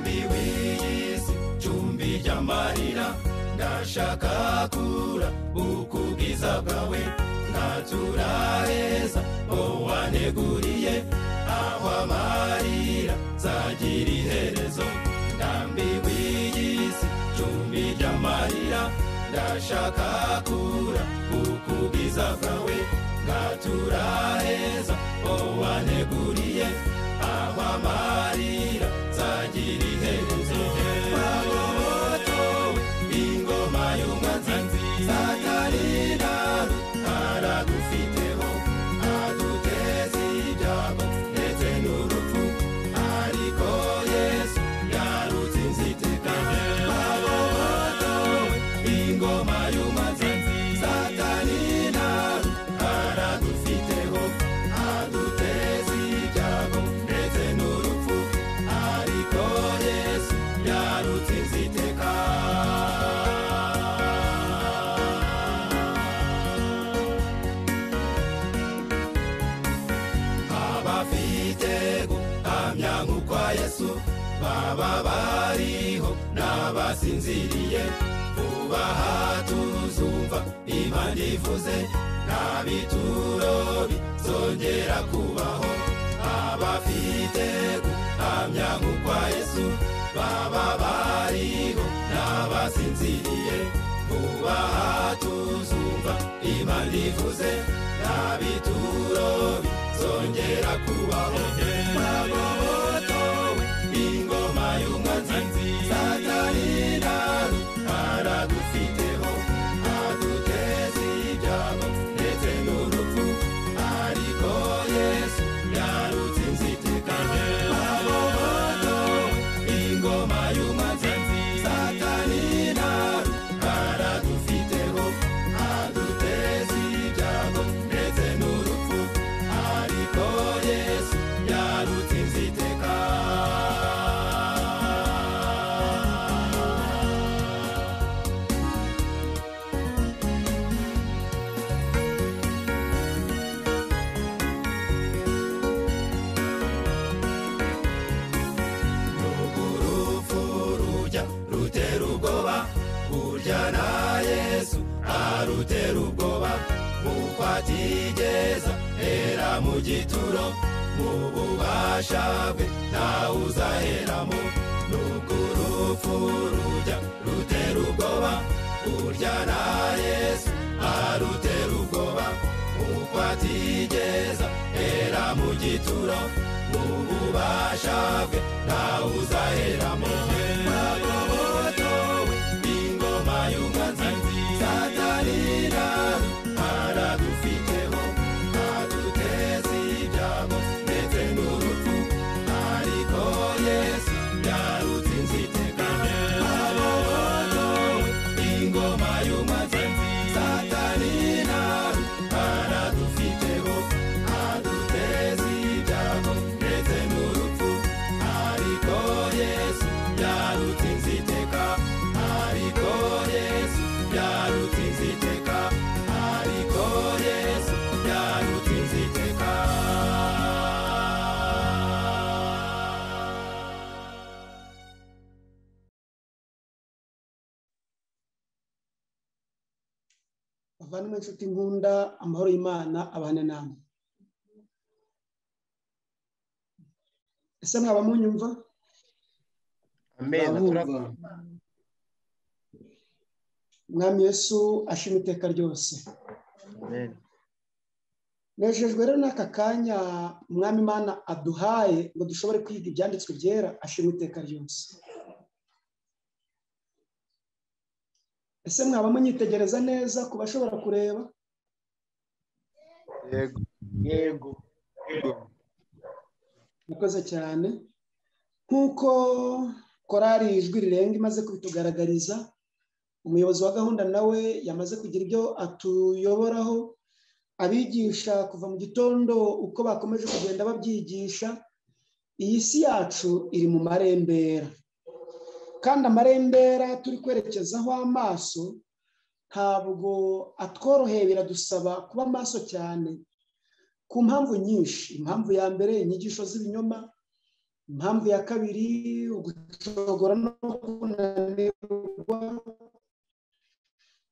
Ndambiwe iyi si cumbi ry'amarira, ndashaka kura ubwiza bwawe, nkatura heza waneguriye, aho amarira zagira iherezo. Ndambiwe iyi si cumbi ry'amarira, ndashaka kura ubwiza bwawe, nkatura heza waneguriye, aho amarira zagira iherezo. Twagobotowe ingoma y'umwanzi, Satani aradufiteho, aduteza ibyago ndetse n'urupfu, ariko Yesu yarutsinze iteka. Twagobotowe ingoma y'umwanzi, Satani aradufiteho, aduteza ibyago ndetse n'urupfu, ariko Yesu yarutsinze iteka. Abafite guhamya nk'ukwa Yesu baba bariho n'abasinziriye, vuba aha tuzumva Imana ivuze, nta bituro bizongera kubaho. Abafite guhamya nk'ukwa Yesu baba bariho n'abasinziriye, vuba aha tuzumva Imana ivuze, nta bituro bizongera kubaho. Twagobotowe ingoma y'umwanzi, Satani aradufiteho, aduteza ibyago ndetse n'urupfu, ariko Yesu yarutsinze iteka. Twagobotowe ingoma y'umwanzi, Satani aradufiteho, aduteza ibyago ndetse n'urupfu, ariko Yesu yarutsinze iteka. Urupfu rujya rutera ubwoba, burya na Yesu arutera ubwoba, kuko atigeza hera mu gituro, mu bubasha bwe ntawe uzaheramo. Nubwo urupfu rujya rutera ubwoba, burya na Yesu arutera ubwoba, kuko atigeza hera mu gituro, mu bubasha bwe ntawe uzaheramo. Twagobotowe ingoma y'umwanzi, Satani aradufiteho, aduteza ibyago ndetse n'urupfu, ariko Yesu yarutsinze iteka. Twagobotowe ingoma y'umwanzi, Satani aradufiteho, aduteza ibyago ndetse n'urupfu, ariko Yesu yarutsinze iteka. Ariko Yesu yarutsinze iteka. Ariko Yesu yarutsinze iteka. Bavandimwe inshuti nkunda, amahoro y'Imana abane namwe. Ese mwaba munyumva? Amen. Turabumva. Mwami Yesu ashima iteka ryose. Amen. Nejejwe rero n'aka kanya Umwami Imana aduhaye ngo dushobore kwiga ibyanditswe byera, ashima iteka ryose. Ese mwaba munyitegereza neza ku bashobora kureba? Yego. Yego. Murakoze cyane. Nk'uko korali Ijwi Rirenga imaze kubitugaragariza, umuyobozi wa gahunda nawe yamaze kugira ibyo atuyoboraho, abigisha kuva mu gitondo uko bakomeje kugenda babyigisha. Iyi si yacu iri mu marembera, kandi amarembera turi kwerekezaho amaso ntabwo atworoheye, biradusaba kuba maso cyane ku mpamvu nyinshi. Impamvu ya mbere, inyigisho z'ibinyoma. Impamvu ya kabiri, ugucogora no kunanirwa.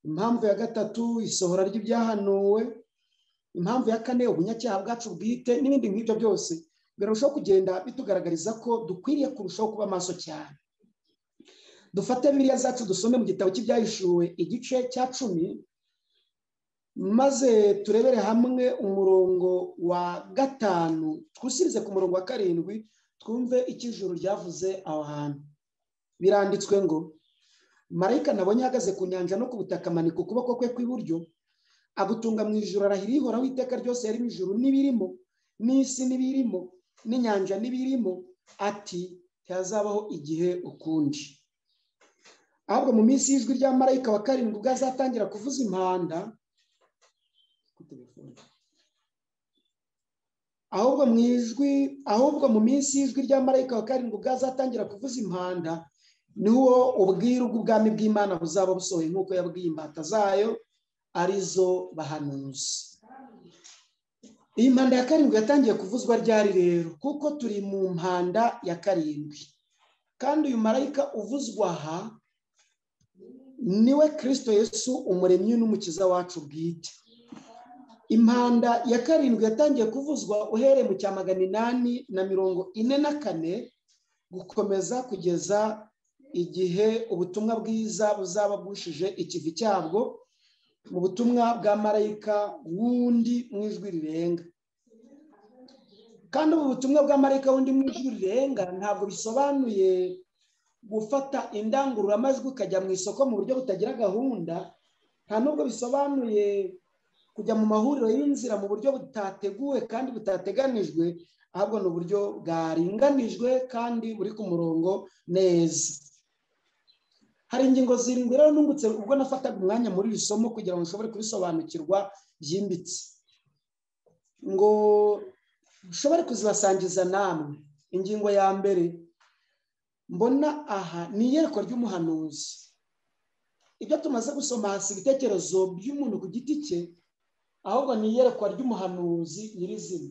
Impamvu ya gatatu, isohora ry'ibyahanuwe. Impamvu ya kane, ubunyacyaha bwacu bwite n'ibindi nk'ibyo byose birarushaho kugenda bitugaragariza ko dukwiriye kurushaho kuba maso cyane. Dufate Bibiliya zacu dusome mu gitabo cy'Ibyahishuwe igice cya 10, maze turebere hamwe umurongo wa 5 twusirize ku murongo wa 7, twumve icyo ijuru ryavuze aho hantu. Biranditswe ngo: marayika nabonye ahagaze ku nyanja no ku butaka, amanika ukuboko kwe kw'iburyo, agutunga mu ijuru, arahira Ihoraho iteka ryose yari mu ijuru n'ibirimo, n'isi n'ibirimo, n'inyanja n'ibirimo, ati ntihazabaho igihe ukundi. Ahubwo mu minsi y'ijwi rya marayika wa 7 ubwo azatangira kuvuza impanda, ahubwo mu minsi y'ijwi rya marayika wa 7 ubwo azatangira kuvuza impanda, niwo ubwiru bw'ubwami bw'Imana buzaba busohoye nk'uko yabwiye imbata zayo arizo bahanuzi. Iyi mpanda ya 7 yatangiye kuvuzwa ryari rero? Kuko turi mu mpanda ya 7, kandi uyu marayika uvuzwa aha niwe Kristo Yesu, umuremyi n'umukiza wacu bwite. Impanda ya 7 yatangiye kuvuzwa uhereye mu cya 844 gukomeza kugeza igihe ubutumwa bwiza buzaba bwushije ikivi cyabwo mu butumwa bwa marayika wundi mu ijwi rirenga. Kandi ubu butumwa bwa marayika wundi mu ijwi rirenga ntabwo bisobanuye gufata indangururamajwi ukajya mu isoko mu buryo butagira gahunda, nta nubwo bisobanuye kujya mu mahuriro y'inzira mu buryo butateguwe kandi butateganijwe, ahubwo ni uburyo bwaringanijwe kandi buri ku murongo neza. Hari ingingo 7 rero nungutse ubwo nafataga umwanya muri iri somo kugira ngo nshobore kurisobanukirwa byimbitse, ngo nshobore kuzibasangiza namwe. Ingingo ya mbere mbona aha ni iyerekwa ry'umuhanuzi. Ibyo tumaze gusoma hasi ibitekerezo by'umuntu ku giti cye, ahubwo ni iyerekwa ry'umuhanuzi nyirizina.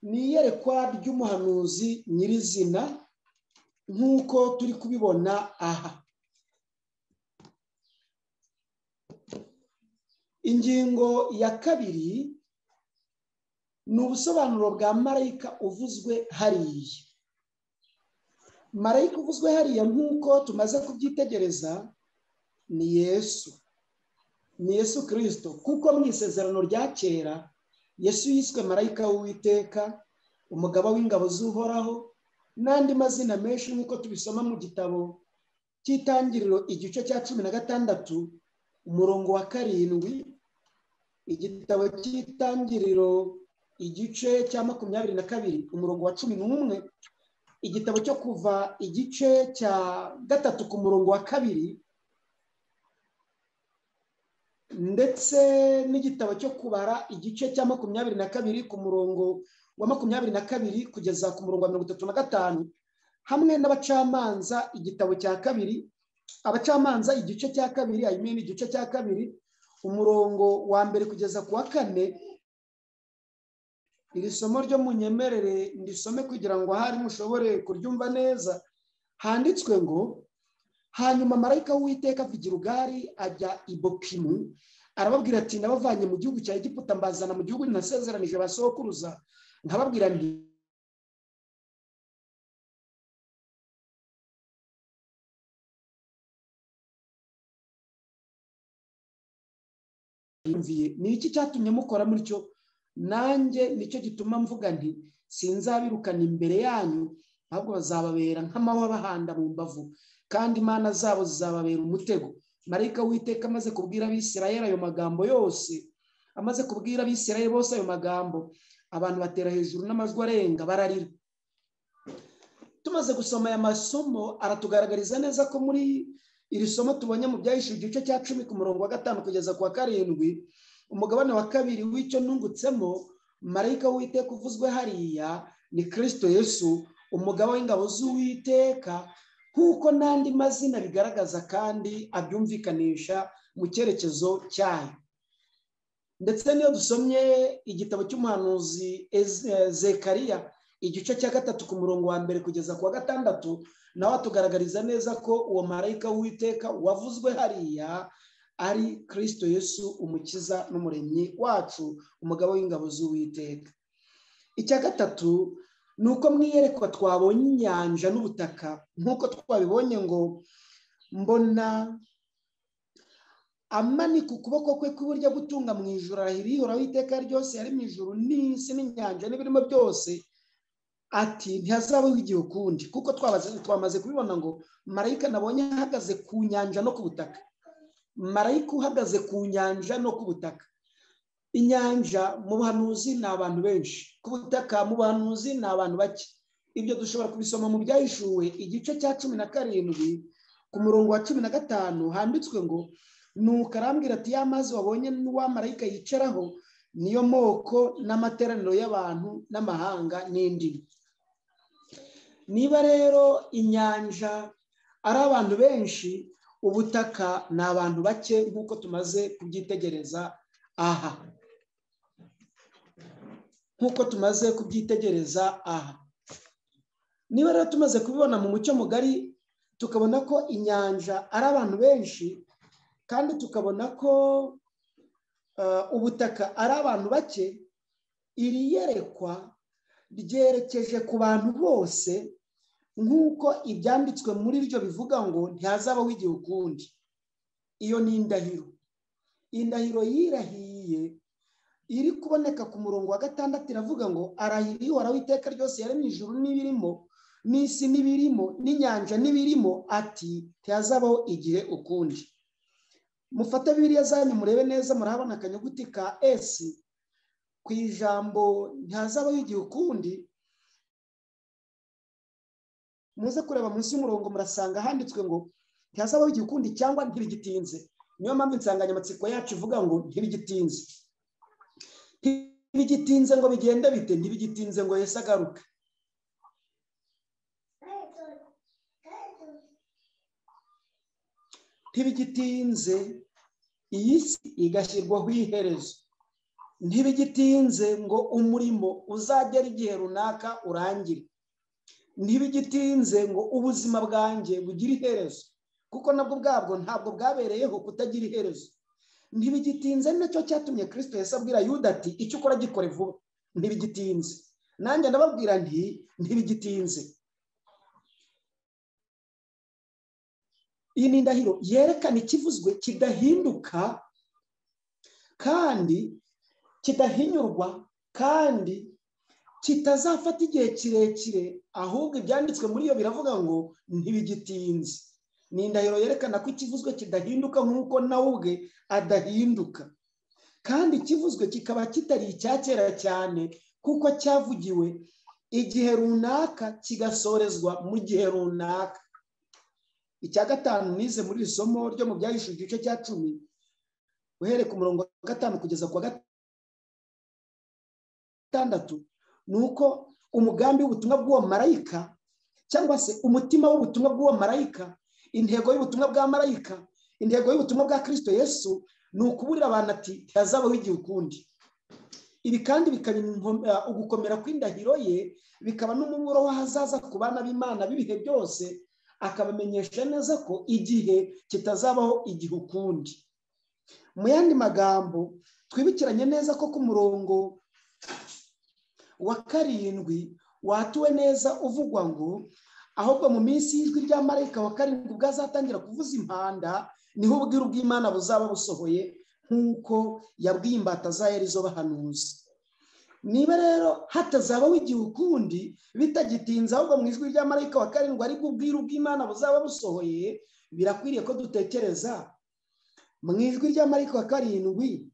Ni iyerekwa ry'umuhanuzi nyirizina nk'uko turi kubibona aha. Ingingo ya kabiri ni ubusobanuro bwa marayika uvuzwe hariya. Marayika uvuzwe hariya nk'uko tumaze kubyitegereza ni Yesu, ni Yesu Kristo, kuko mu isezerano rya kera Yesu yiswe marayika w'Uwiteka, umugaba w'ingabo z'Uhoraho, n'andi mazina menshi nk'uko tubisoma mu gitabo cy'Itangiriro igice cya 16 umurongo wa 7, igitabo cy'Itangiriro igice cya 22 umurongo wa 11, igitabo cyo Kuva igice cya 3 ku murongo wa 2, ndetse n'igitabo cyo Kubara igice cya 22 ku murongo wa 22 kugeza ku murongo wa 35, hamwe n'Abacamanza igitabo cya 2, Abacamanza igice cya 2, I mean igice cya 2 umurongo wa 1 kugeza ku wa 4. Iri somo ryo munyemerere ndisome kugira ngo ahari mushobore kuryumva neza. Handitswe ngo: hanyuma marayika w'Uwiteka ava i Gilugari ajya i Bokimu, arababwira ati nabavanye mu gihugu cya Egiputa mbazana mu gihugu nasezeranije basokuruza, nkababwira nti ni iki cyatumye mukora mutyo? Nanjye nicyo gituma mvuga nti sinzabirukana imbere yanyu, ahubwo bazababera nk'amahwa bahanda mu mbavu, kandi imana zabo zizababera umutego. Marayika w'Uwiteka amaze kubwira Abisirayeli ayo magambo yose, amaze kubwira Abisirayeli bose ayo magambo, abantu batera hejuru n'amajwi arenga bararira. Tumaze gusoma aya masomo aratugaragariza neza ko muri iri somo tubonye mu Byahishuwe igice cya 10 ku murongo wa 5 kugeza ku wa 7, umugabane wa 2 w'icyo nungutsemo, marayika w'Uwiteka uvuzwe hariya ni Kristo Yesu, umugaba w'ingabo z'Uwiteka, nk'uko n'andi mazina bigaragaza kandi abyumvikanisha mu cyerekezo cyayo. Ndetse niyo dusomye igitabo cy'umuhanuzi Zekariya igice cya 3 ku murongo wa 1 kugeza ku wa 6, nawe atugaragariza neza ko uwo marayika w'Uwiteka wavuzwe hariya ari Kristo Yesu umukiza n'umuremyi wacu, umugabo w'ingabo z'Uwiteka. Icya gatatu ni uko mu iyerekwa twabonye inyanja n'ubutaka, nk'uko twabibonye ngo mbona amanika ukuboko kwe kw'iburyo gutunga mu ijuru, arahira Ihoraho iteka ryose yari mu ijuru n'isi n'inyanja n'ibirimo byose, ati ntihazabaho igihe ukundi. Kuko twamaze kubibona ngo marayika nabonye ahagaze ku nyanja no ku butaka. Marayika uhagaze ku nyanja no ku butaka. Inyanja mu buhanuzi ni abantu benshi, ku butaka mu buhanuzi ni abantu bake. Ibyo dushobora kubisoma mu Byahishuwe igice cya 17 ku murongo wa 15, handitswe ngo nuko arambwira ati ya mazi wabonye n'uwa marayika yicaraho niyo moko n'amateraniro y'abantu n'amahanga n'indimi. Niba rero inyanja ari abantu benshi, ubutaka ni abantu bake, nk'uko tumaze kubyitegereza aha. Nk'uko tumaze kubyitegereza aha. Niba rero tumaze kubibona mu mucyo mugari, tukabona ko inyanja ari abantu benshi, kandi tukabona ko ubutaka ari abantu bake, iri yerekwa ryerekeje ku bantu bose, nk'uko ibyanditswe muri ryo bivuga ngo ntihazabaho igihe ukundi. Iyo ni indahiro. Indahiro yirahiye iri kuboneka ku murongo wa 6, iravuga ngo arahira Uhoraho iteka ryose yaremye ijuru n'ibirimo n'isi n'ibirimo n'inyanja n'ibirimo, ati ntihazabaho igihe ukundi. Mufate Bibiliya zanyu murebe neza, murahabona akanyuguti ka S ku ijambo ntihazabaho igihe ukundi. Muze kureba munsi y'umurongo murasanga handitswe ngo ntihazabaho igihe ukundi cyangwa ntibigitinze. Niyo mpamvu insanganyamatsiko yacu ivuga ngo ntibigitinze. Ntibigitinze ngo bigende bite? Ntibigitinze ngo Yesu agaruke. Ntibigitinze iyi si igashyirwaho iherezo. Ntibigitinze ngo umurimo uzagera igihe runaka urangire. Ntibigitinze ngo ubuzima bwanjye bugire iherezo, kuko nabwo bwabwo ntabwo bwabereyeho kutagira iherezo. Ntibigitinze nacyo cyatumye Kristo Yesu abwira Yuda ati icyo ukora gikore vuba. Ntibigitinze. Nanjye ndababwira nti ntibigitinze. Iyi ni indahiro yerekana ikivuzwe kidahinduka kandi kidahinyurwa kandi kitazafata igihe kirekire, ahubwo ibyanditswe muri iyo biravuga ngo ntibigitinze. Ni indahiro yerekana ko ikivuzwe kidahinduka nk'uko nawe ubwe adahinduka, kandi ikivuzwe kikaba kitari icya kera cyane, kuko cyavugiwe igihe runaka kigasorezwa mu gihe runaka. Icya gatanu nize muri iri somo ryo mu Byahishuwe igice cya 10 uhereye ku murongo wa 5 kugeza ku wa 6, ni uko umugambi w'ubutumwa bw'uwo marayika, cyangwa se umutima w'ubutumwa bw'uwo marayika, intego y'ubutumwa bwa marayika, intego y'ubutumwa bwa Kristo Yesu ni ukuburira abantu ati ntihazabaho igihe ukundi. Ibi kandi bikaba ugukomera kw'indahiro ye, bikaba n'umuburo w'ahazaza ku bana b'Imana b'ibihe byose, akabamenyesha neza ko igihe kitazabaho igihe ukundi. Mu yandi magambo, twibukiranye neza ko ku murongo wa 7 watuwe neza uvugwa ngo ahubwo mu minsi y'ijwi rya marayika wa 7 ubwo azatangira kuvuza impanda, niho ubwiru bw'Imana buzaba busohoye, nk'uko yabwiye imbata za Elizo bahanuzi. Niba rero hatazabaho igihe ukundi bitagitinze, ahubwo mu ijwi rya marayika wa 7 ariko ubwiru bw'Imana buzaba busohoye, birakwiriye ko dutekereza mu ijwi rya marayika wa 7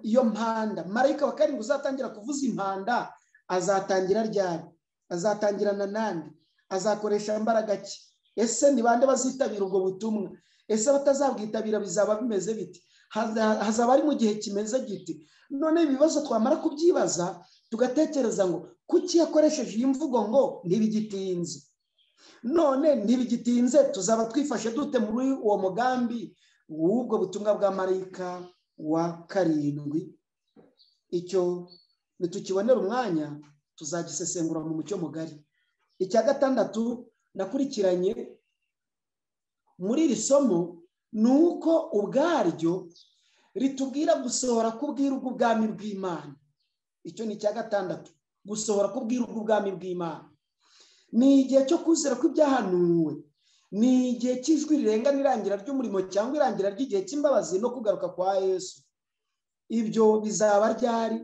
iyo mpanda. Marayika wa 7 uzatangira kuvuza impanda azatangira ryari? Azatangirana nande? Azakoresha imbaraga ki? Ese ni bande bazitabira ubwo butumwa? Ese batazabwitabira bizaba bimeze biti? Hazaba ari mu gihe kimeze giti? None ibibazo twamara kubyibaza tugatekereza ngo kuki yakoresheje iyi mvugo ngo ntibigitinze? None ntibigitinze tuzaba twifashe dute muri uwo mugambi w'ubwo butumwa bwa marayika wa karindwi. Icyo nitukibonera umwanya tuzagisesengura mu mucyo mugari. Icya gatandatu nakurikiranye muri iri somo ni uko ubwaryo ritubwira gusohora k'ubwiru bw'ubwami bw'Imana. Icyo ni icya gatandatu, gusohora k'ubwiru bw'ubwami bw'Imana. Ni igihe cyo kuzera kw'ibyahanuwe, ni igihe cy'ijwi rirenga n'irangira ry'umurimo cyangwa irangira ry'igihe cy'imbabazi no kugaruka kwa Yesu. Ibyo bizaba ryari?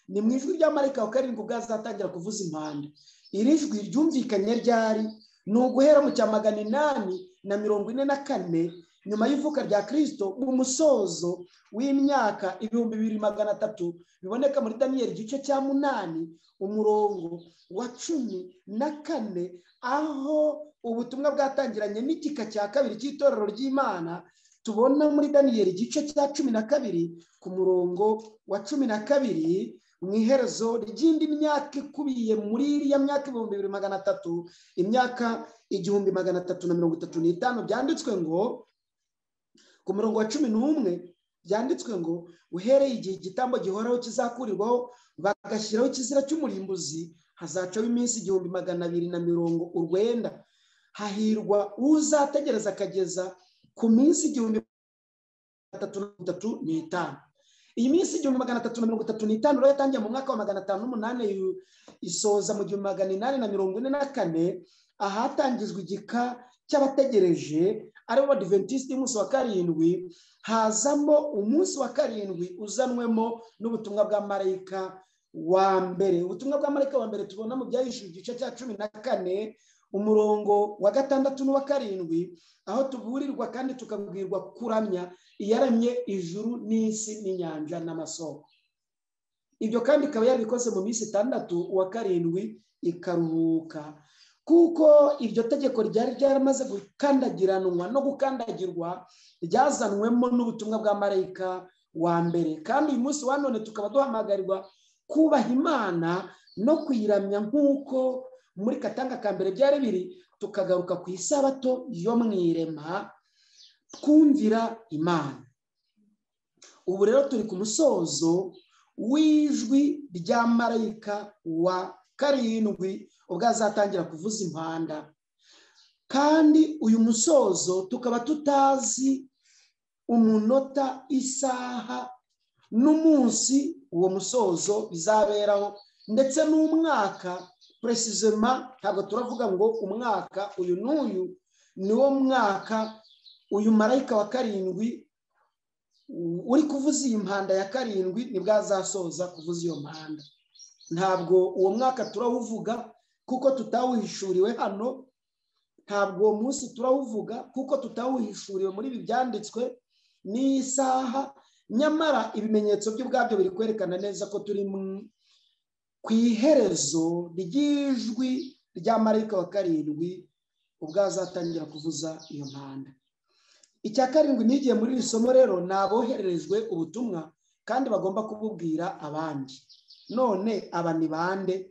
Ni mu ijwi rya marayika wa karindwi ubwo azatangira kuvuza impanda. Iri jwi ryumvikanye ryari? Ni uguhera mu cya 844 nyuma y'ivuka rya Kristo, mu musozo w'imyaka 2300 biboneka muri Daniyeli igice cya 8 umurongo wa 14, aho ubutumwa bwatangiranye n'igika cya kabiri cy'itorero ry'Imana tubona muri Daniyeli igice cya 12 ku murongo wa 12, mu iherezo ry'indi myaka ikubiye muri iriya myaka 2300, imyaka 1335, byanditswe ngo ku murongo wa 11 byanditswe ngo uhereye igihe igitambo gihoraho kizakurirwaho bagashyiraho ikizira cy'umurimbuzi, hazacaho iminsi 1290. Hahirwa uzategereza akageza ku minsi 1335. Iyi minsi 1335 rero yatangiye mu mwaka wa 508 isoza mu 1844, ahatangijwe igika cy'abategereje aribo Badiventisti y'umunsi wa karindwi. Hazamo umunsi wa karindwi uzanwemo n'ubutumwa bwa marayika wa mbere. Ubutumwa bwa marayika wa mbere tubona mu Byahishuwe igice cya 14 umurongo wa 6 n'uwa 7, aho tuburirwa kandi tukabwirwa kuramya iyaremye ijuru n'isi n'inyanja n'amasoko. Ibyo kandi ikaba yarabikoze mu minsi 6, uwa karindwi ikaruhuka, kuko iryo tegeko ryari ryaramaze gukandagiranwa no gukandagirwa, ryazanwemo n'ubutumwa bwa marayika wa mbere. Kandi uyu munsi wa none tukaba duhamagarirwa kubaha Imana no kuyiramya nk'uko muri katanga ka mbere byari biri, tukagaruka ku isabato yo mu irema twumvira Imana. Ubu rero turi ku musozo w'ijwi rya marayika wa karindwi ubwo azatangira kuvuza impanda. Kandi uyu musozo tukaba tutazi umunota, isaha n'umunsi uwo musozo bizaberaho, ndetse n'umwaka precisement. Ntabwo turavuga ngo umwaka uyu n'uyu niwo mwaka uyu marayika wa karindwi uri kuvuza iyi mpanda ya karindwi nibwo azasoza kuvuza iyo mpanda. Ntabwo uwo mwaka turawuvuga kuko tutawuhishuriwe hano, ntabwo uwo munsi turawuvuga kuko tutawuhishuriwe muri ibi byanditswe n'isaha. Nyamara ibimenyetso by'ubwabyo biri kwerekana neza ko turi ku iherezo ry'ijwi rya marayika wa karindwi ubwo azatangira kuvuza iyo mpanda. Icya karindwi nigiye muri iri somo rero ni abohererejwe ubutumwa kandi bagomba kububwira abandi. None aba ni bande?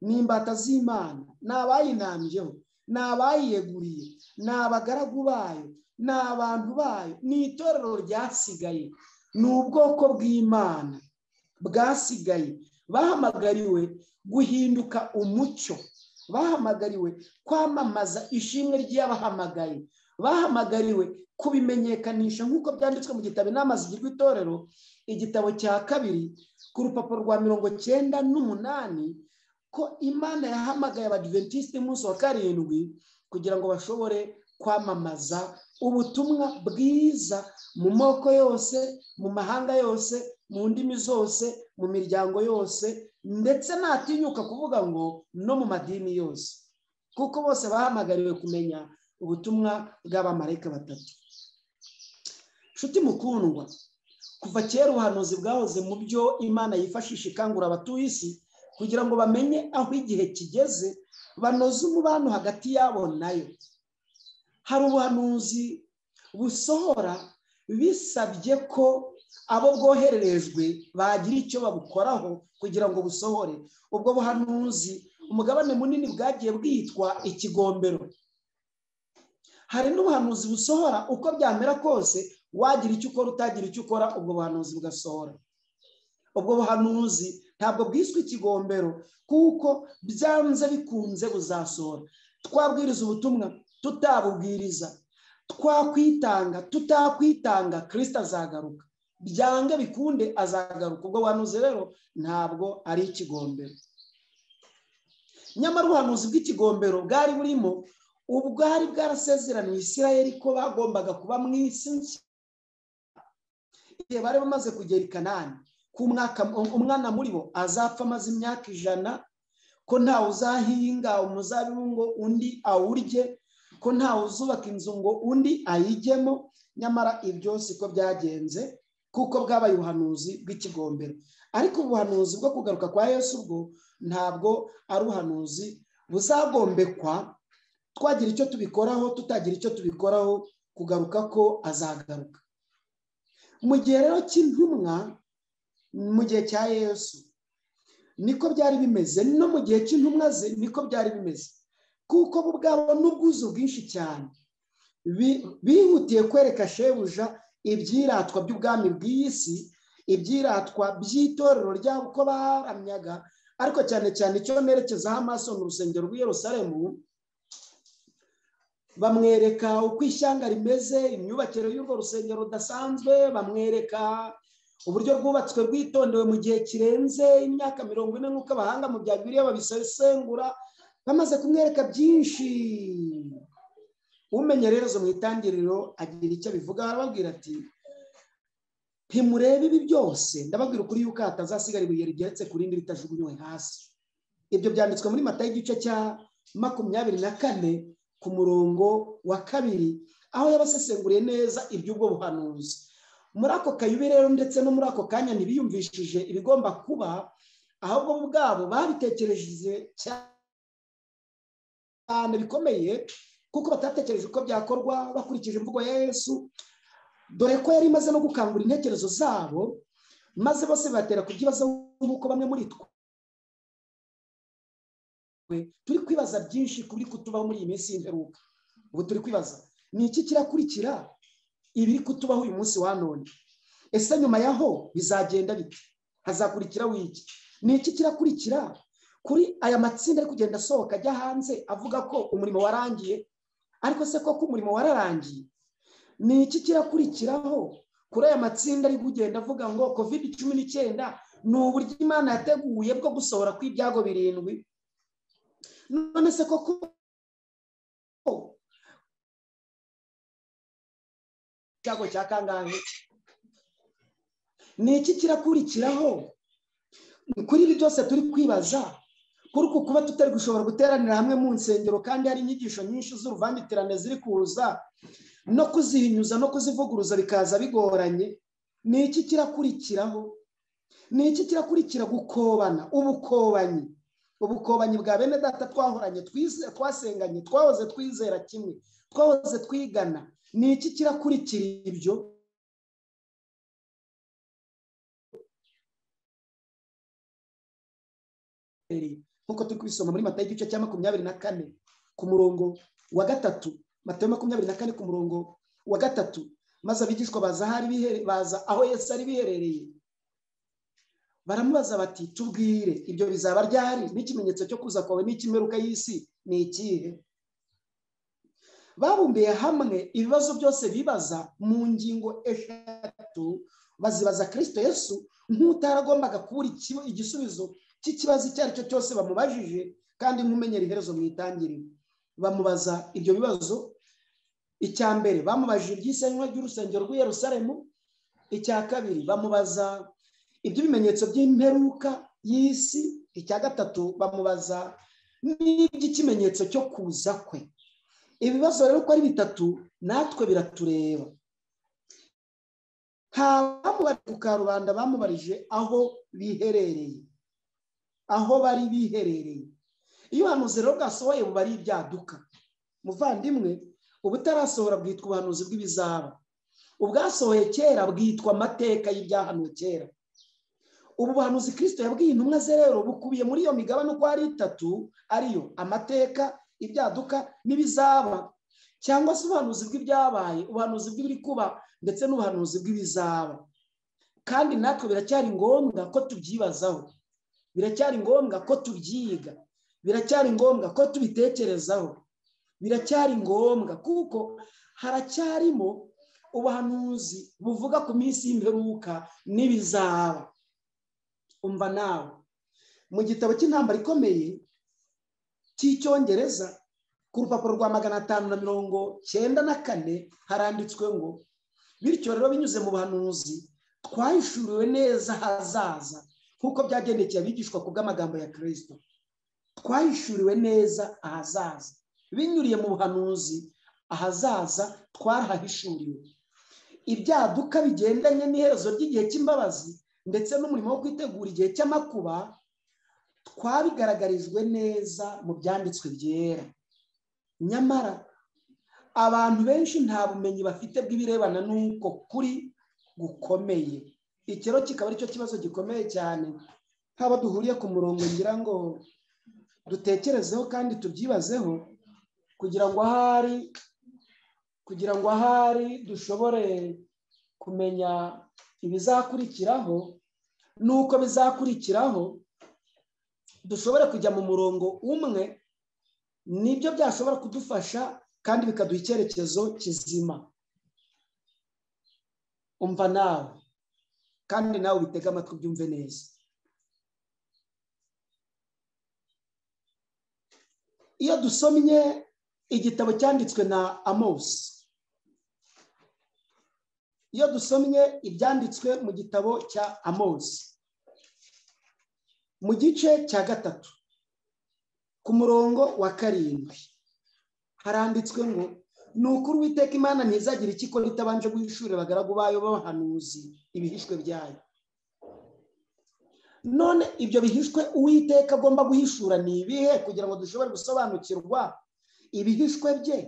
Ni imbata z'Imana, ni abayinambyeho, ni abayiyeguriye, ni abagaragu bayo, ni abantu bayo, ni itorero ryasigaye, ni ubwoko bw'Imana bwasigaye, bahamagariwe guhinduka umucyo, bahamagariwe kwamamaza ishimwe ry'abahamagaye, bahamagariwe kubimenyekanisha nk'uko byanditswe mu gitabo Inama zigirwa itorero, igitabo cya 2 ku rupapuro rwa 98, ko Imana yahamagaye Abadiventisti umunsi wa karindwi kugira ngo bashobore kwamamaza ubutumwa bwiza mu moko yose, mu mahanga yose, mu ndimi zose, mu miryango yose, ndetse natinyuka kuvuga ngo no mu madini yose, kuko bose bahamagariwe kumenya ubutumwa bw'abamarayika batatu. Nshuti mukundwa, kuva kera ubuhanuzi bwahoze mu byo Imana yifashisha ikangura abatuye isi kugira ngo bamenye aho igihe kigeze, banoze umubano hagati yabo nayo. Hari ubuhanuzi busohora bisabye ko abo bwohererejwe bagira icyo babukoraho kugira ngo busohore. Ubwo buhanuzi umugabane munini bwagiye bwitwa ikigombero. Hari n'ubuhanuzi busohora uko byamera kose Wagira icyo ukora, utagira icyo ukora, ubwo buhanuzi bugasohora. Ubwo buhanuzi ntabwo bwiswe ikigombero, kuko byanze bikunze buzasohora. Twabwiriza ubutumwa, tutabubwiriza, twakwitanga, tutakwitanga, Kristo azagaruka. Byange bikunde azagaruka. Ubwo buhanuzi rero ntabwo ari ikigombero. Nyamara ubuhanuzi bw'ikigombero bwari burimo ubwari bwarasezeraniwe Isirayeli ko bagombaga kuba mu isi nshya igihe bari bamaze kugera i Kanani, ko umwana muri bo azapfa amaze imyaka 100, ko ntawe uzahinga umuzabibu ngo undi awurye, ko ntawe uzubaka inzu ngo undi ayijyemo. Nyamara ibyo siko byagenze, kuko bwabaye ubuhanuzi bw'ikigombero. Ariko ubuhanuzi bwo kugaruka kwa Yesu bwo ntabwo ari ubuhanuzi buzagombekwa, twagira icyo tubikoraho, tutagira icyo tubikoraho, kugaruka ko azagaruka. Mu gihe rero cy'intumwa, mu gihe cya Yesu niko byari bimeze, no mu gihe cy'intumwa ze niko byari bimeze, kuko bo ubwabo n'ubwuzu bwinshi cyane bihutiye kwereka shebuja ibyiratwa by'ubwami bw'iyi si, ibyiratwa by'itorero ryabo uko baramyaga, ariko cyane cyane icyo nerekezaho amaso ni urusengero rw'i Yerusalemu. Bamwereka uko ishyanga rimeze, imyubakire y'urwo rusengero rudasanzwe, bamwereka uburyo rwubatswe rwitondewe mu gihe kirenze imyaka 40 nk'uko abahanga mu bya Bibiliya babisesengura. Bamaze kumwereka byinshi, umenye rero zo mu itangiriro agira icyo abivuga, arababwira ati ntimurebe ibi byose, ndababwira ukuri yuko hatazasigara ibuye rigeretse ku rindi ritajugunywe hasi. Ibyo byanditswe muri Matayo igice cya 24 ku murongo wa 2, aho yabasesenguriye neza iby'ubwo buhanuzi. Muri ako kayubi rero ndetse no muri ako kanya ntibiyumvishije ibigomba kuba, ahubwo ubwabo babitekereje cyane bikomeye, kuko batatekereje uko byakorwa bakurikije imvugo ya Yesu, dore ko yari imaze no gukangura intekerezo zabo, maze bose batera kubyibaza nk'uko bamwe muri twe turi kwibaza byinshi kuri kutubaho muri iyi minsi y'imperuka. Ubu turi kwibaza ni iki kirakurikira ibiri kutubaho uyu munsi wa none? Ese nyuma yaho bizagenda bite? Hazakurikira wiki? Ni iki kirakurikira kuri aya matsinda ari kugenda asohoka ajya hanze avuga ko umurimo warangiye? Ariko se koko umurimo wararangiye? Ni iki kirakurikiraho kuri aya matsinda ari kugenda avuga ngo COVID-19 ni uburyo Imana yateguye bwo gusohora kw'ibyago 7? None se koko icyago cya kangahe? Ni iki kirakurikiraho kuri ibi byose turi kwibaza, kuri uku kuba tutari gushobora guteranira hamwe mu nsengero kandi hari inyigisho nyinshi z'uruvangitirane ziri kuza, no kuzihinyuza no kuzivuguruza bikaza bigoranye? Ni iki kirakurikiraho? Ni iki kirakurikira gukobana, ubukobanyi, ubukobanyi bwa bene data twahoranye, twasenganye, twahoze twizera kimwe, twahoze twigana? Ni iki kirakurikira ibyo? Nkuko turi kubisoma muri Matayo igice cya 24 ku murongo wa 3, Matayo 24 ku murongo wa 3, maze abigishwa baza baza aho Yesu ari biherereye, baramubaza bati tubwire ibyo bizaba ryari, n'ikimenyetso cyo kuza kwawe n'ikimeruka y'isi ni ikihe? Babumbiye hamwe ibibazo byose bibaza mu ngingo 3, bazibaza Kristo Yesu nk'utaragombaga kubura igisubizo cy'ikibazo icyo ari cyo cyose bamubajije, kandi nk'umenyera iherezo mu itangiriro. Bamubaza ibyo bibazo. Icya mbere bamubajije iby'isenywa ry'urusengero rw'i Yerusalemu. Icya kabiri bamubaza iby'ibimenyetso by'imperuka y'isi. Icya gatatu bamubaza n'iby'ikimenyetso cyo kuza kwe. Ibibazo rero uko ari 3 natwe biratureba. Nta bamubarije ku karubanda, bamubarije aho biherereye, aho bari biherereye. Iyo ubuhanuzi rero bwasohoye buba ari ibyaduka. Muvandimwe, ubutarasohora bwitwa ubuhanuzi bw'ibizaba, ubwasohoye kera bwitwa amateka y'ibyahanuwe kera. Ubu buhanuzi Kristo yabwiye intumwa ze rero bukubiye muri iyo migabane uko ari 3, ariyo amateka, ibyaduka n'ibizaba. Cyangwa se ubuhanuzi bw'ibyabaye, ubuhanuzi bw'ibiri kuba, ndetse n'ubuhanuzi bw'ibizaba. Kandi natwe biracyari ngombwa ko tubyibazaho, biracyari ngombwa ko tubyiga, biracyari ngombwa ko tubitekerezaho, biracyari ngombwa kuko haracyarimo ubuhanuzi buvuga ku minsi y'imperuka n'ibizaba. Umva nawe, mu gitabo cy'intambara ikomeye cy'icyongereza ku rupapuro rwa 594 haranditswe ngo bityo rero binyuze mu buhanuzi twahishuriwe neza hazaza nk'uko byagendekeye abigishwa ku bw'amagambo ya Kristo. Twahishuriwe neza ahazaza binyuriye mu buhanuzi, ahazaza twarahishuriwe. Ibyaduka bigendanye n'iherezo ry'igihe cy'imbabazi ndetse n'umurimo wo kwitegura igihe cy'amakuba twabigaragarijwe neza mu byanditswe byera. Nyamara abantu benshi nta bumenyi bafite bw'ibirebana n'uko kuri gukomeye. Ikiro kikaba aricyo kibazo gikomeye cyane nk'abo duhuriye ku murongo, ngira ngo dutekerezeho kandi tubyibazeho kugira ngo ahari dushobore kumenya ibizakurikiraho, nuko bizakurikiraho dushobore kujya mu murongo umwe, nibyo byashobora kudufasha kandi bikaduha icyerekezo kizima. Umva nawe kandi nawe ubitege amatwi ubyumve neza. Iyo dusomye igitabo cyanditswe na Amos, iyo dusomye ibyanditswe mu gitabo cya Amos mu gice cya 3 ku murongo wa 7 haranditswe ngo ni ukuri Uwiteka Imana ntizagira icyo ikora itabanje guhishurira abagaragu bayo b'abahanuzi ibihishwe byayo. None ibyo bihishwe Uwiteka agomba guhishura ni ibihe kugira ngo dushobore gusobanukirwa ibihishwe bye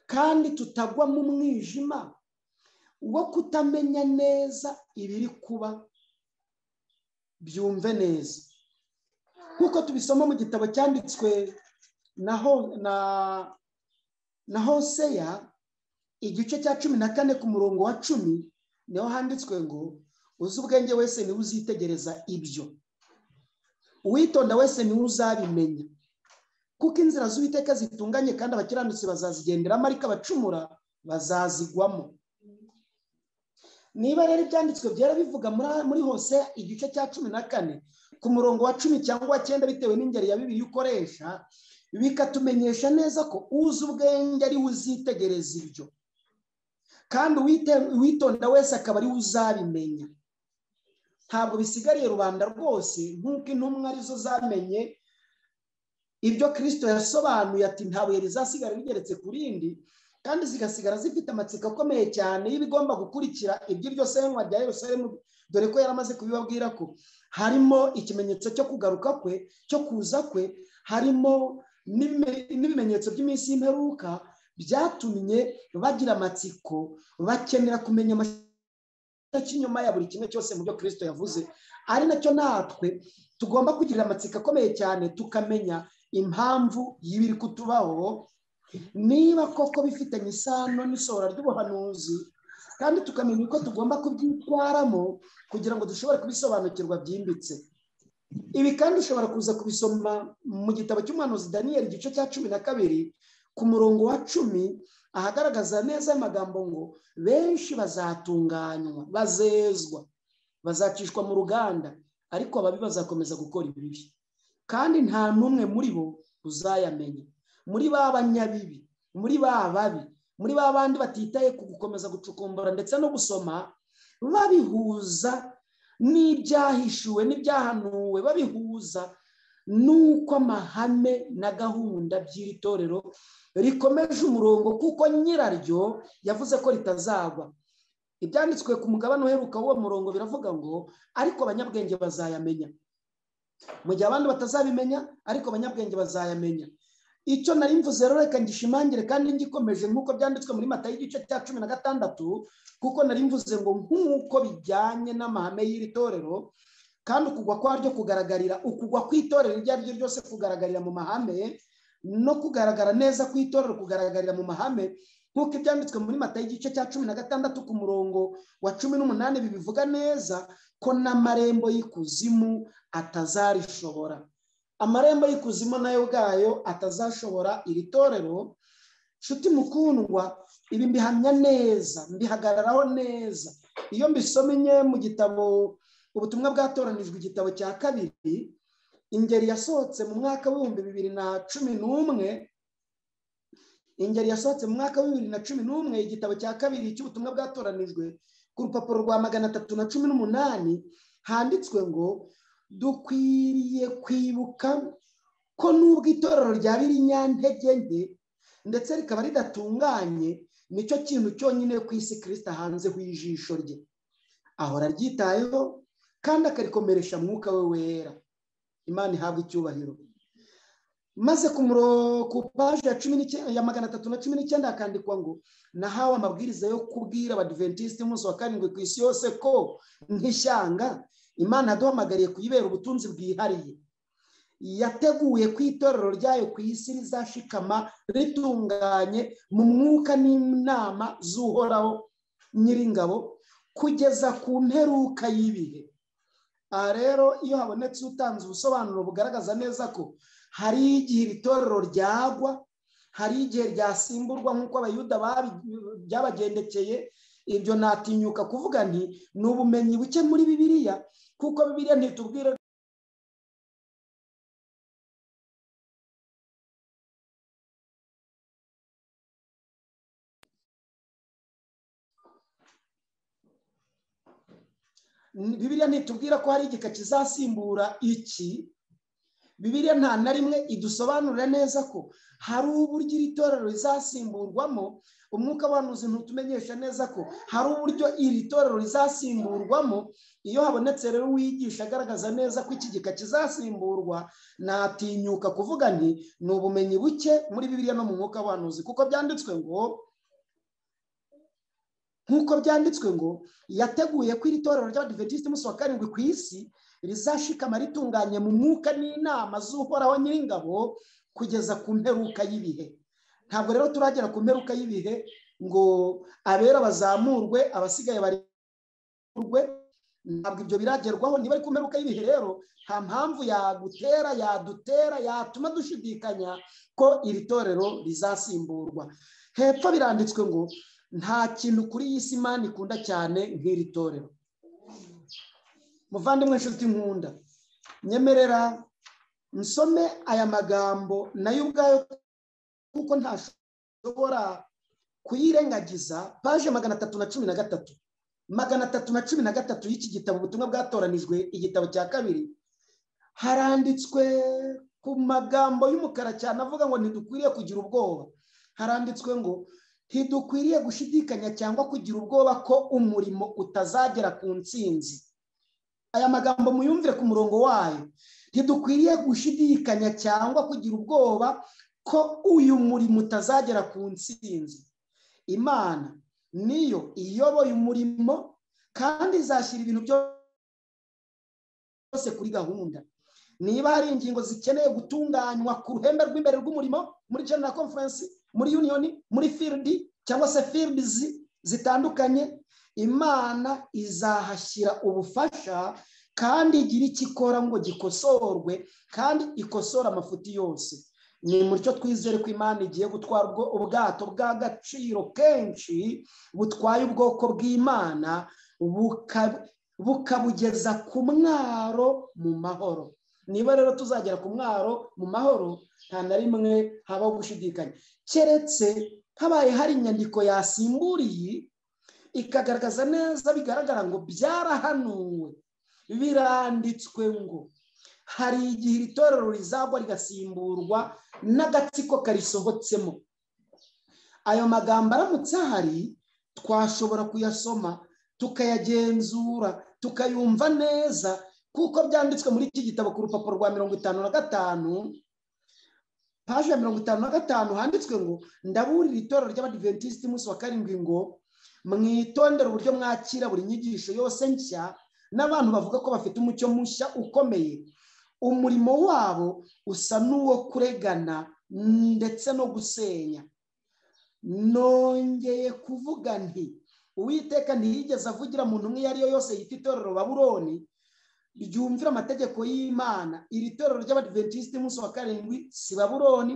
kandi tutagwa mu mwijima wo kutamenya neza ibiri kuba? Byumve neza nkuko tubisoma mu gitabo cyanditswe na Hoseya igice cya 14 ku murongo wa 10, niho handitswe ngo uzi ubwenge wese niwe uzitegereza ibyo, uwitonda wese niwe uzabimenya, kuko inzira z'Uwiteka zitunganye kandi abakiranutsi bazazigenderamo, ariko abacumura bazazigwamo. Niba rero ibyanditswe byera bivuga muri Hoseya igice cya 14 ku murongo wa 10 cyangwa 9 bitewe n'ingeri ya Bibiliya ukoresha, bikatumenyesha neza ko uzi ubwenge ari we uzitegereza ibyo, kandi uwitonda wese akaba ari we uzabimenya. Ntabwo bisigariye rubanda rwose nk'uko intumwa arizo zamenye ibyo Kristo yasobanuye ati nta buye rizasigara rigeretse ku rindi, kandi zigasigara zifite amatsiko akomeye cyane y'ibigomba gukurikira iby'iryo senywa rya Yerusalemu, dore ko yaramaze kubibabwira ko harimo ikimenyetso cyo kugaruka kwe, cyo kuza kwe, harimo n'ibimenyetso by'iminsi y'imperuka. Byatumye bagira amatsiko, bakenera kumenya inyuma ya buri kimwe cyose mu byo Kristo yavuze. Ari nacyo natwe tugomba kugira amatsiko akomeye cyane, tukamenya impamvu y'ibiri kutubaho, niba koko bifitanye isano n'isohora ry'ubuhanuzi, kandi tukamenya uko tugomba kubyitwaramo kugira ngo dushobore kubisobanukirwa byimbitse. Ibi kandi ushobora kuza kubisoma mu gitabo cy'umuhanuzi Daniel igice cya 12 ku murongo wa 10, ahagaragaza neza amagambo ngo benshi bazatunganywa, bazezwa, bazacishwa mu ruganda, ariko ababi bazakomeza gukora ibibi, kandi nta n'umwe muri bo uzayamenya. Muri ba banyabibi, muri ba babi, muri ba bandi batitaye ku gukomeza gucukumbura ndetse no gusoma, babihuza n'ibyahishuwe n'ibyahanuwe, babihuza nuko amahame na gahunda by'iri torero rikomeje umurongo, kuko nyiraryo yavuze ko ritazagwa. Ibyanditswe ku mugabane uheruka w'uwo murongo biravuga ngo ariko abanyabwenge bazayamenya, mu gihe abandi batazabimenya, ariko abanyabwenge bazayamenya. Icyo nari mvuze rero reka ngishimangire kandi ngikomeje nk'uko byanditswe muri Matayo igice cya 16, kuko nari mvuze ngo nk'uko bijyanye n'amahame y'iri torero, kandi ukugwa kwaryo kugaragarira, ukugwa kw'itorero iryo ari ryo ryose kugaragarira mu mahame, no kugaragara neza ku itorero kugaragarira mu mahame, nk'uko ibyanditswe muri Matayo igice cya 16 ku murongo wa 18 bibivuga neza ko n'amarembo y'ikuzimu atazarishobora. Amarembo y'ikuzimu nayo ubwayo atazashobora iri torero. Nshuti mukundwa, ibi mbihamya neza, mbihagararaho neza. Iyo mbisomye mu gitabo ubutumwa bwatoranijwe igitabo cya 2, ingeri yasohotse mu mwaka w'ibihumbi 2011, ingeri yasohotse mu mwaka wa 2011, igitabo cya 2 cy'ubutumwa bwatoranijwe ku rupapuro rwa 318 handitswe ngo dukwiriye kwibuka ko nubwo itorero ryaba irinyantege nke ndetse rikaba ridatunganye, nicyo kintu cyonyine ku isi Kristo ahanzeho ijisho rye, ahora aryitayeho kandi akarikomeresha mwuka we wera. Imana ihabwa icyubahiro. Maze ku paje ya 319 hakandikwa ngo nahawe amabwiriza yo kubwira Abadiventiste umunsi wa 7 ku isi yose ko nk'ishyanga Imana yaduhamagariye kuyibera ubutunzi bwihariye. Yateguye ku itorero ryayo ku isi rizashikama ritunganye mu mwuka n'inama z'Uhoraho Nyiringabo kugeza ku mperuka y'ibihe. Aha rero iyo habonetse utanze ubusobanuro bugaragaza neza ko hari igihe iri torero ryagwa, hari igihe ryasimburwa nk'uko Abayuda byabagendekeye, ibyo natinyuka kuvuga nti ni ubumenyi buke muri Bibiliya, kuko Bibiliya ntitubwira Bibiliya ntitubwira ko hari igika kizasimbura iki. Bibiliya nta na rimwe idusobanurira neza ko hari uburyo iri torero rizasimburwamo. Umwuka w'abahanuzi ntutumenyesha neza ko hari uburyo iri torero rizasimburwamo. Iyo habonetse rero uwigisha agaragaza neza ko iki gika kizasimburwa, natinyuka kuvuga nti ni ubumenyi buke muri Bibiliya no mu mwuka w'abahanuzi, kuko byanditswe ngo nk'uko byanditswe ngo yateguye ko iri torero ry'Abadiventiste umunsi wa 7 ku isi rizashikama ritunganye mu mwuka n'inama z'Uhoraho Nyiringabo kugeza ku mperuka y'ibihe. Ntabwo rero turagera ku mperuka y'ibihe ngo abera bazamurwe abasigaye barimburwe, ntabwo ibyo biragerwaho. Niba ari ku mperuka y'ibihe rero, nta mpamvu yagutera, yadutera, yatuma dushidikanya ko iri torero rizasimburwa. Hepfo biranditswe ngo nta kintu kuri iyi si Imana ikunda cyane nk'iri torero. Muvandimwe nshuti nkunda, nyemerera nsome aya magambo nayo ubwayo kuko ntashobora kuyirengagiza. Paje 313, 313 y'iki gitabo ubutumwa bwatoranijwe igitabo cya 2, haranditswe ku magambo y'umukara cyane avuga ngo ntidukwiriye kugira ubwoba. Haranditswe ngo ntidukwiriye gushidikanya cyangwa kugira ubwoba ko umurimo utazagera ku ntsinzi. Aya magambo muyumvire ku murongo wayo. Ntidukwiriye gushidikanya cyangwa kugira ubwoba ko uyu murimo utazagera ku ntsinzi. Imana niyo iyoboye umurimo kandi izashyira ibintu byose kuri gahunda. Niba hari ingingo zikeneye gutunganywa ku ruhembe rw'imbere rw'umurimo muri General Conference, muri Union, muri field cyangwa se fields zitandukanye, Imana izahashyira ubufasha kandi igira icyo ikora ngo gikosorwe, kandi ikosora amafuti yose. Ni mutyo twizere ko Imana igiye gutwara ubwato bw'agaciro kenshi butwaye ubwoko bw'Imana bukabugeza ku mwaro mu mahoro. Niba rero tuzagera ku mwaro mu mahoro, nta na rimwe habaho gushidikanya, keretse habaye hari inyandiko yasimburiye ikagaragaza neza, bigaragara ngo byarahanuwe, biranditswe ngo hari igihe iri torero rizagwa rigasimburwa n'agatsiko karisohotsemo. Ayo magambo aramutse ahari, twashobora kuyasoma tukayagenzura tukayumva neza, kuko byanditswe muri iki gitabo ku rupapuro rwa 55, paje ya 55 handitswe ngo ndaburira itorero ry'Abadiventiste umunsi wa 7 ngo mwitondere uburyo mwakira buri nyigisho yose nshya n'abantu bavuga ko bafite umucyo mushya ukomeye. Umurimo wabo usa n'uwo kuregana ndetse no gusenya. Nongeye kuvuga nti Uwiteka ntiyigeze avugira mu ntumwa iyo ari yo yose yita itorero Babuloni ryumvira amategeko y'Imana. Iri torero ry'Abadiventisti umunsi wa karindwi si Babuloni,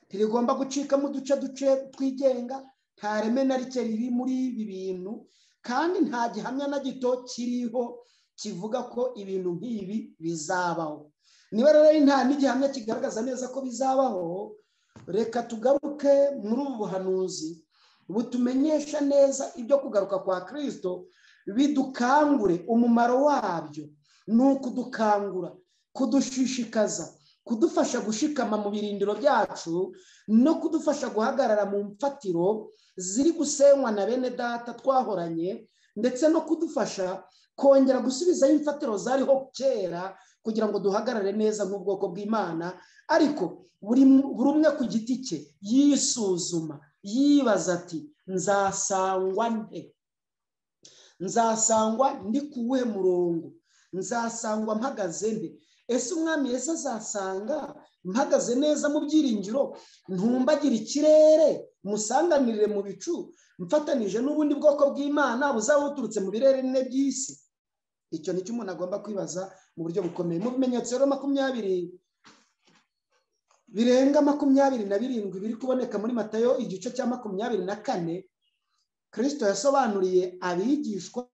ntirigomba gucikamo uduce duce twigenga, nta reme na rike riri muri ibi bintu, kandi nta gihamya na gito kiriho kivuga ko ibintu nk'ibi bizabaho. Niba rero nta n'igihamya kigaragaza neza ko bizabaho, reka tugaruke muri ubu buhanuzi butumenyesha neza ibyo kugaruka kwa Kristo, bidukangure. Umumaro wabyo ni ukudukangura, kudushishikaza, kudufasha gushikama mu birindiro byacu no kudufasha guhagarara mu mfatiro ziri gusenywa na bene data twahoranye, ndetse no kudufasha kongera gusubizayo imfatiro zariho kera kugira ngo duhagarare neza nk'ubwoko bw'Imana. Ariko buri umwe ku giti cye yisuzuma, yibaza ati nzasangwa nte? Nzasangwa ndi kuwuhe murongo? Nzasangwa mpagaze nte? Ese umwami Yesu azasanga mpagaze neza mu byiringiro, ntumbagira ikirere, musanganirire mu bicu, mfatanije n'ubundi bwoko bw'Imana buzaba buturutse mu birere bine by'isi? Icyo nicyo umuntu agomba kwibaza mu buryo bukomeye. Mu bimenyetso rero 20 birenga 27 biri kuboneka muri Matayo igice cya 24, Kristo yasobanuriye abigishwa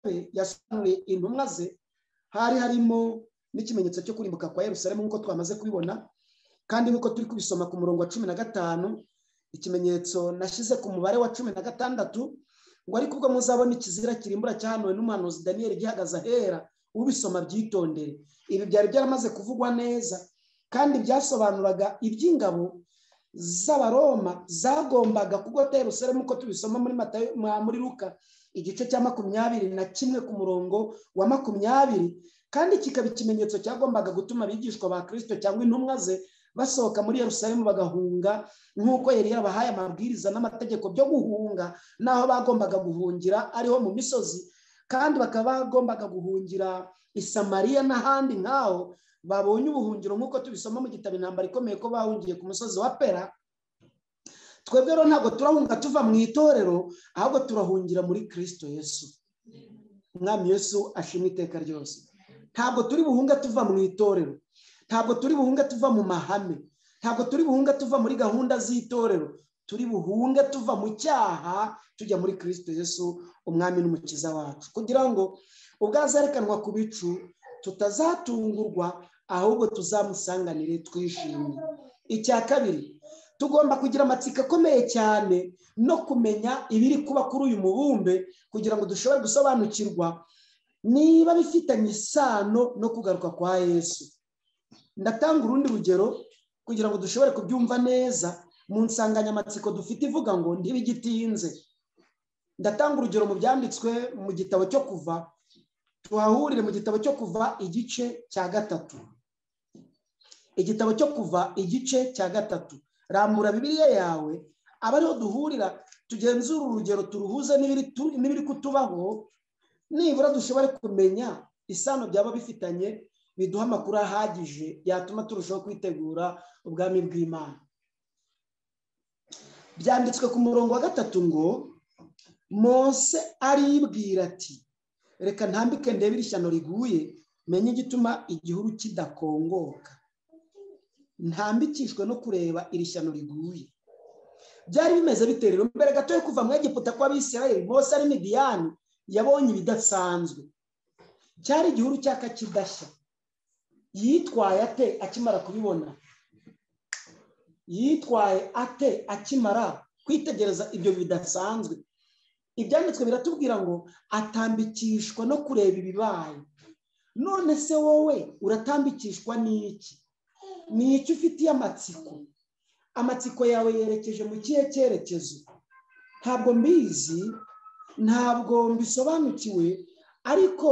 be, yasobanuriye intumwa ze, hari harimo n'ikimenyetso cyo kurimbuka kwa Yerusalemu nk'uko twamaze kubibona, kandi nk'uko turi kubisoma ku murongo wa 15, ikimenyetso nashyize ku mubare wa 16, ngo ariko ubwo muzabona ikizira kirimbura cyahanuwe n'umuhanuzi Daniel gihagaze ahera, ubisoma byitondere. Ibi byari byaramaze kuvugwa neza, kandi byasobanuraga iby'ingabo z'Abaroma zagombaga kugota Yerusalemu uko tubisoma muri Matayo, muri Luka igice cya 21 ku murongo wa 20, kandi kikaba ikimenyetso cyagombaga gutuma abigishwa ba Kristo cyangwa intumwa ze basohoka muri Yerusalemu bagahunga, nk'uko yari yarabahaye amabwiriza n'amategeko byo guhunga, naho bagombaga guhungira ariho mu misozi, kandi bakaba bagombaga guhungira i Samariya n'ahandi nk'aho babonye ubuhungiro, nk'uko tubisoma mu gitabo Intambara Ikomeye ko bahungiye ku musozi wa Pera. Twebwe rero ntabwo turahunga tuva mu itorero, ahubwo turahungira muri Kristo Yesu. Umwami Yesu ashimwe iteka ryose. Ntabwo turi buhunga tuva mu itorero, ntabwo turi buhunga tuva mu mahame, ntabwo turi buhunga tuva muri gahunda z'itorero, turi buhunge tuva mu cyaha tujya muri Kristo Yesu umwami n'umukiza wacu, kugira ngo ubwo azerekanwa ku bicu tutazatungurwa, ahubwo tuzamusanganire twishimye. Icya kabiri, tugomba kugira amatsiko akomeye cyane no kumenya ibiri kuba kuri uyu mubumbe, kugira ngo dushobore gusobanukirwa niba bifitanye isano no kugaruka kwa Yesu. Ndatanga urundi rugero kugira ngo dushobore kubyumva neza mu nsanganyamatsiko dufite ivuga ngo ntibigitinze. Ndatanga urugero mu byanditswe mu gitabo cyo Kuva, tuhahurire mu gitabo cyo Kuva igice cya 3. Igitabo cyo Kuva igice cya 3. Rambura Bibiliya yawe, aba ariho duhurira, tugenzura urugero turuhuze n'ibiri kutubaho, nibura dushobore kumenya isano byaba bifitanye, biduha amakuru ahagije yatuma turushaho kwitegura ubwami bw'Imana. Byanditswe ku murongo wa 3 ngo Mose aribwira ati reka ntambike ndebe iri shyano riguye, menye igituma igihuru kidakongoka. Ntambikishwe no kureba iri shyano riguye. Byari bimeze bite rero? Mbere gato yo kuva mu Egiputa kw'Abisirayeli, Mose ari Midiyani yabonye ibidasanzwe. Cyari igihuru cyaka kidashya. Yitwaye ate akimara kubibona? Yitwaye ate akimara kwitegereza ibyo bidasanzwe? Ibyanditswe biratubwira ngo atambikishwa no kureba ibibaye. None se wowe uratambikishwa n'iki? Ni icyo ufitiye amatsiko? Amatsiko yawe yerekeje mu kihe cyerekezo? Ntabwo mbizi, ntabwo mbisobanukiwe, ariko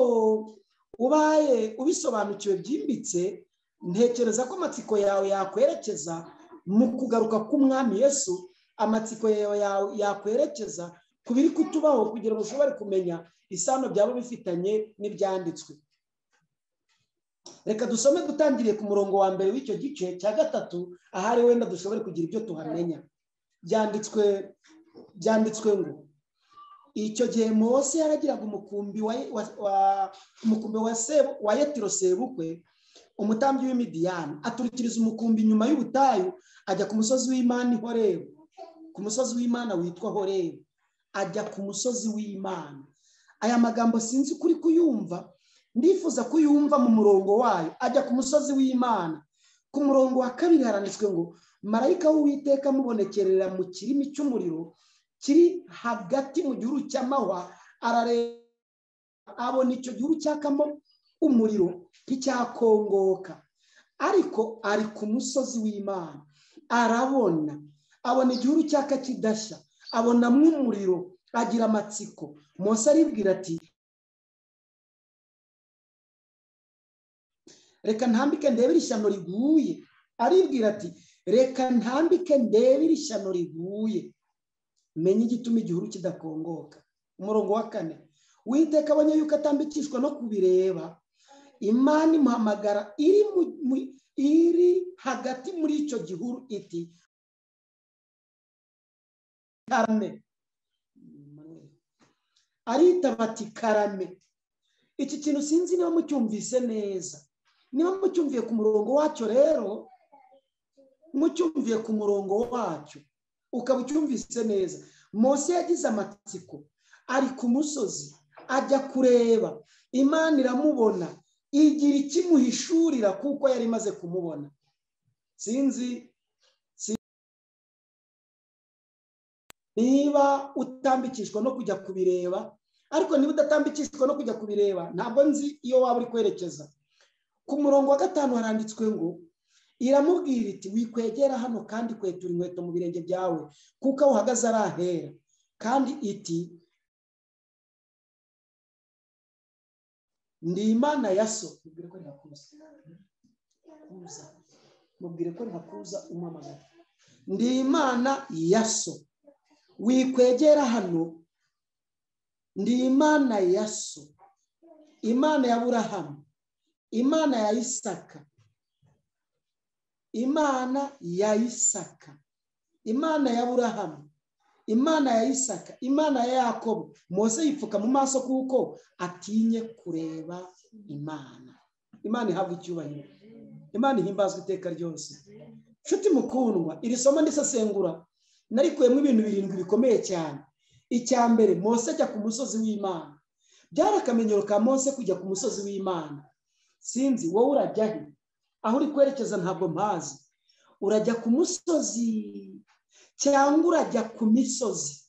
ubaye ubisobanukiwe byimbitse, ntekereza ko amatsiko yawe yakwerekeza mu kugaruka k'umwami Yesu, amatsiko yawe yakwerekeza ku biri kutubaho, kugira ngo ushobore kumenya isano byaba bifitanye n'ibyanditswe. Reka dusome dutangiriye ku murongo wa mbere w'icyo gice cya 3, ahari wenda dushobore kugira ibyo tuhamenya. Byanditswe ngo icyo gihe Mose yaragiraga umukumbi wa Yetiro sebukwe, umutambyi w'Imidiyani, aturikiriza umukumbi inyuma y'ubutayu, ajya ku musozi w'Imana i Horebu, ku musozi w'Imana witwa Horebu, ajya ku musozi w'Imana. Aya magambo sinzi kuri kuyumva, ndifuza kuyumva mu murongo wayo. Ajya ku musozi w'Imana. Ku murongo wa 2 haranditswe ngo marayika w'Uwiteka amubonekerera mu kirimi cy'umuriro kiri hagati mu gihuru cy'amahwa, arareba abona icyo gihuru cyakamo umuriro nticyakongoka, ariko ari ku musozi w'Imana. Arabona, abona igihuru cyaka kidashya, abonamo umuriro, agira amatsiko. Mose aribwira ati reka ntambike ndebe iri shyano riguye. Aribwira ati reka ntambike ndebe iri shyano riguye, menye igituma igihuru kidakongoka. Umurongo wa 4, Uwiteka abonye yuko atambikishwa no kubireba, Imana imuhamagara iri hagati muri icyo gihuru iti karame. Aritaba ati karame. Iki kintu sinzi niba mucyumvise neza. Niba mucyumviye ku murongo wacyo rero, mucyumviye ku murongo wacyo ukaba ucyumvise neza. Mose yagize amatsiko, ari ku musozi, ajya kureba, Imana iramubona, igira ikimuhishurira kuko yari imaze kumubona. Sinzi niba utambikishwa no kujya kubireba, ariko niba udatambikishwa no kujya kubireba, ntabwo nzi iyo waba uri kwerekeza. Ku murongo wa 5 haranditswe ngo iramubwira iti wikwegera hano kandi kwetura inkweto mu birenge byawe, kuko aho uhagaze ari ahera. Kandi iti ndi Imana ya so. Mubwire ko ntakuza, mubwire ko ntakuza umamagara. Ndi Imana ya so, wikwegera hano. Ndi Imana ya so, Imana ya Aburahamu, Imana ya Isaka, Imana ya Isaka, Imana ya Aburahamu, Imana ya Isaka, Imana ya Yakobo. Mose yipfuka mu maso kuko atinye kureba Imana. Imana ihabwa icyubahiro, Imana ihimbazwa iteka ryose. Nshuti mukundwa, iri somo ndisesengura narikuyemo ibintu 7 bikomeye cyane. Icya mbere, Mose ajya ku musozi w'Imana. Byari akamenyero ka Mose kujya ku musozi w'Imana. Sinzi wowe urajya he, aho uri kwerekeza ntabwo mpazi. Urajya ku musozi cyangwa urajya ku misozi?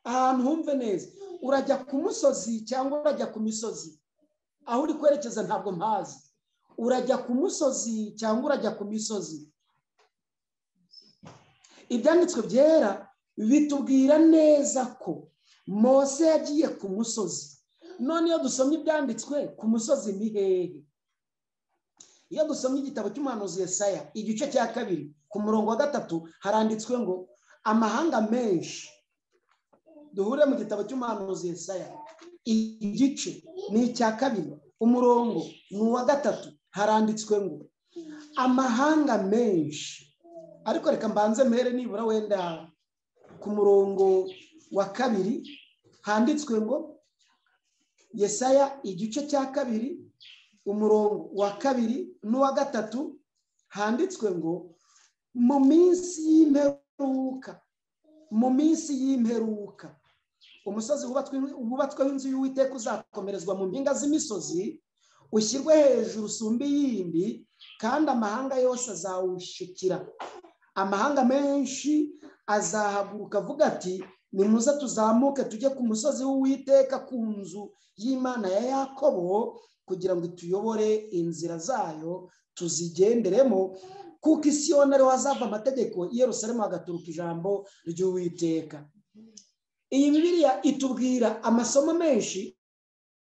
Ahantu humve neza, urajya ku musozi cyangwa urajya ku misozi? Aho uri kwerekeza ntabwo mpazi. Urajya ku musozi cyangwa urajya ku misozi? Ibyanditswe byera bitubwira neza ko Mose yagiye ku musozi. None iyo dusomye ibyanditswe, ku musozi ni hehe? Iyo dusomye igitabo cy'umuhanuzi Yesaya igice cya 2 ku murongo wa 3 haranditswe ngo amahanga menshi. Duhure mu gitabo cy'umuhanuzi Yesaya igice ni icya 2 umurongo ni uwa 3 haranditswe ngo amahanga menshi. Ariko reka mbanze mpere nibura wenda ku murongo wa 2 handitswe ngo Yesaya igice cya 2 umurongo wa 2 n'uwa 3 handitswe ngo mu minsi y'imperuka, mu minsi y'imperuka umusozi wubatsweho inzu y'Uwiteka uzakomerezwa mu mpinga z'imisozi, ushyirwe hejuru usumbe iyindi, kandi amahanga yose azawushikira. Amahanga menshi azahaguruka avuga ati nimuze tuzamuke tujye ku musozi w'Uwiteka, ku nzu y'Imana ya Yakobo, kugira ngo ituyobore inzira zayo tuzigenderemo, kuko i Siyoni ariho hazava amategeko, i Yerusalemu hagaturuka ijambo ry'Uwiteka. Iyi Bibiliya itubwira amasomo menshi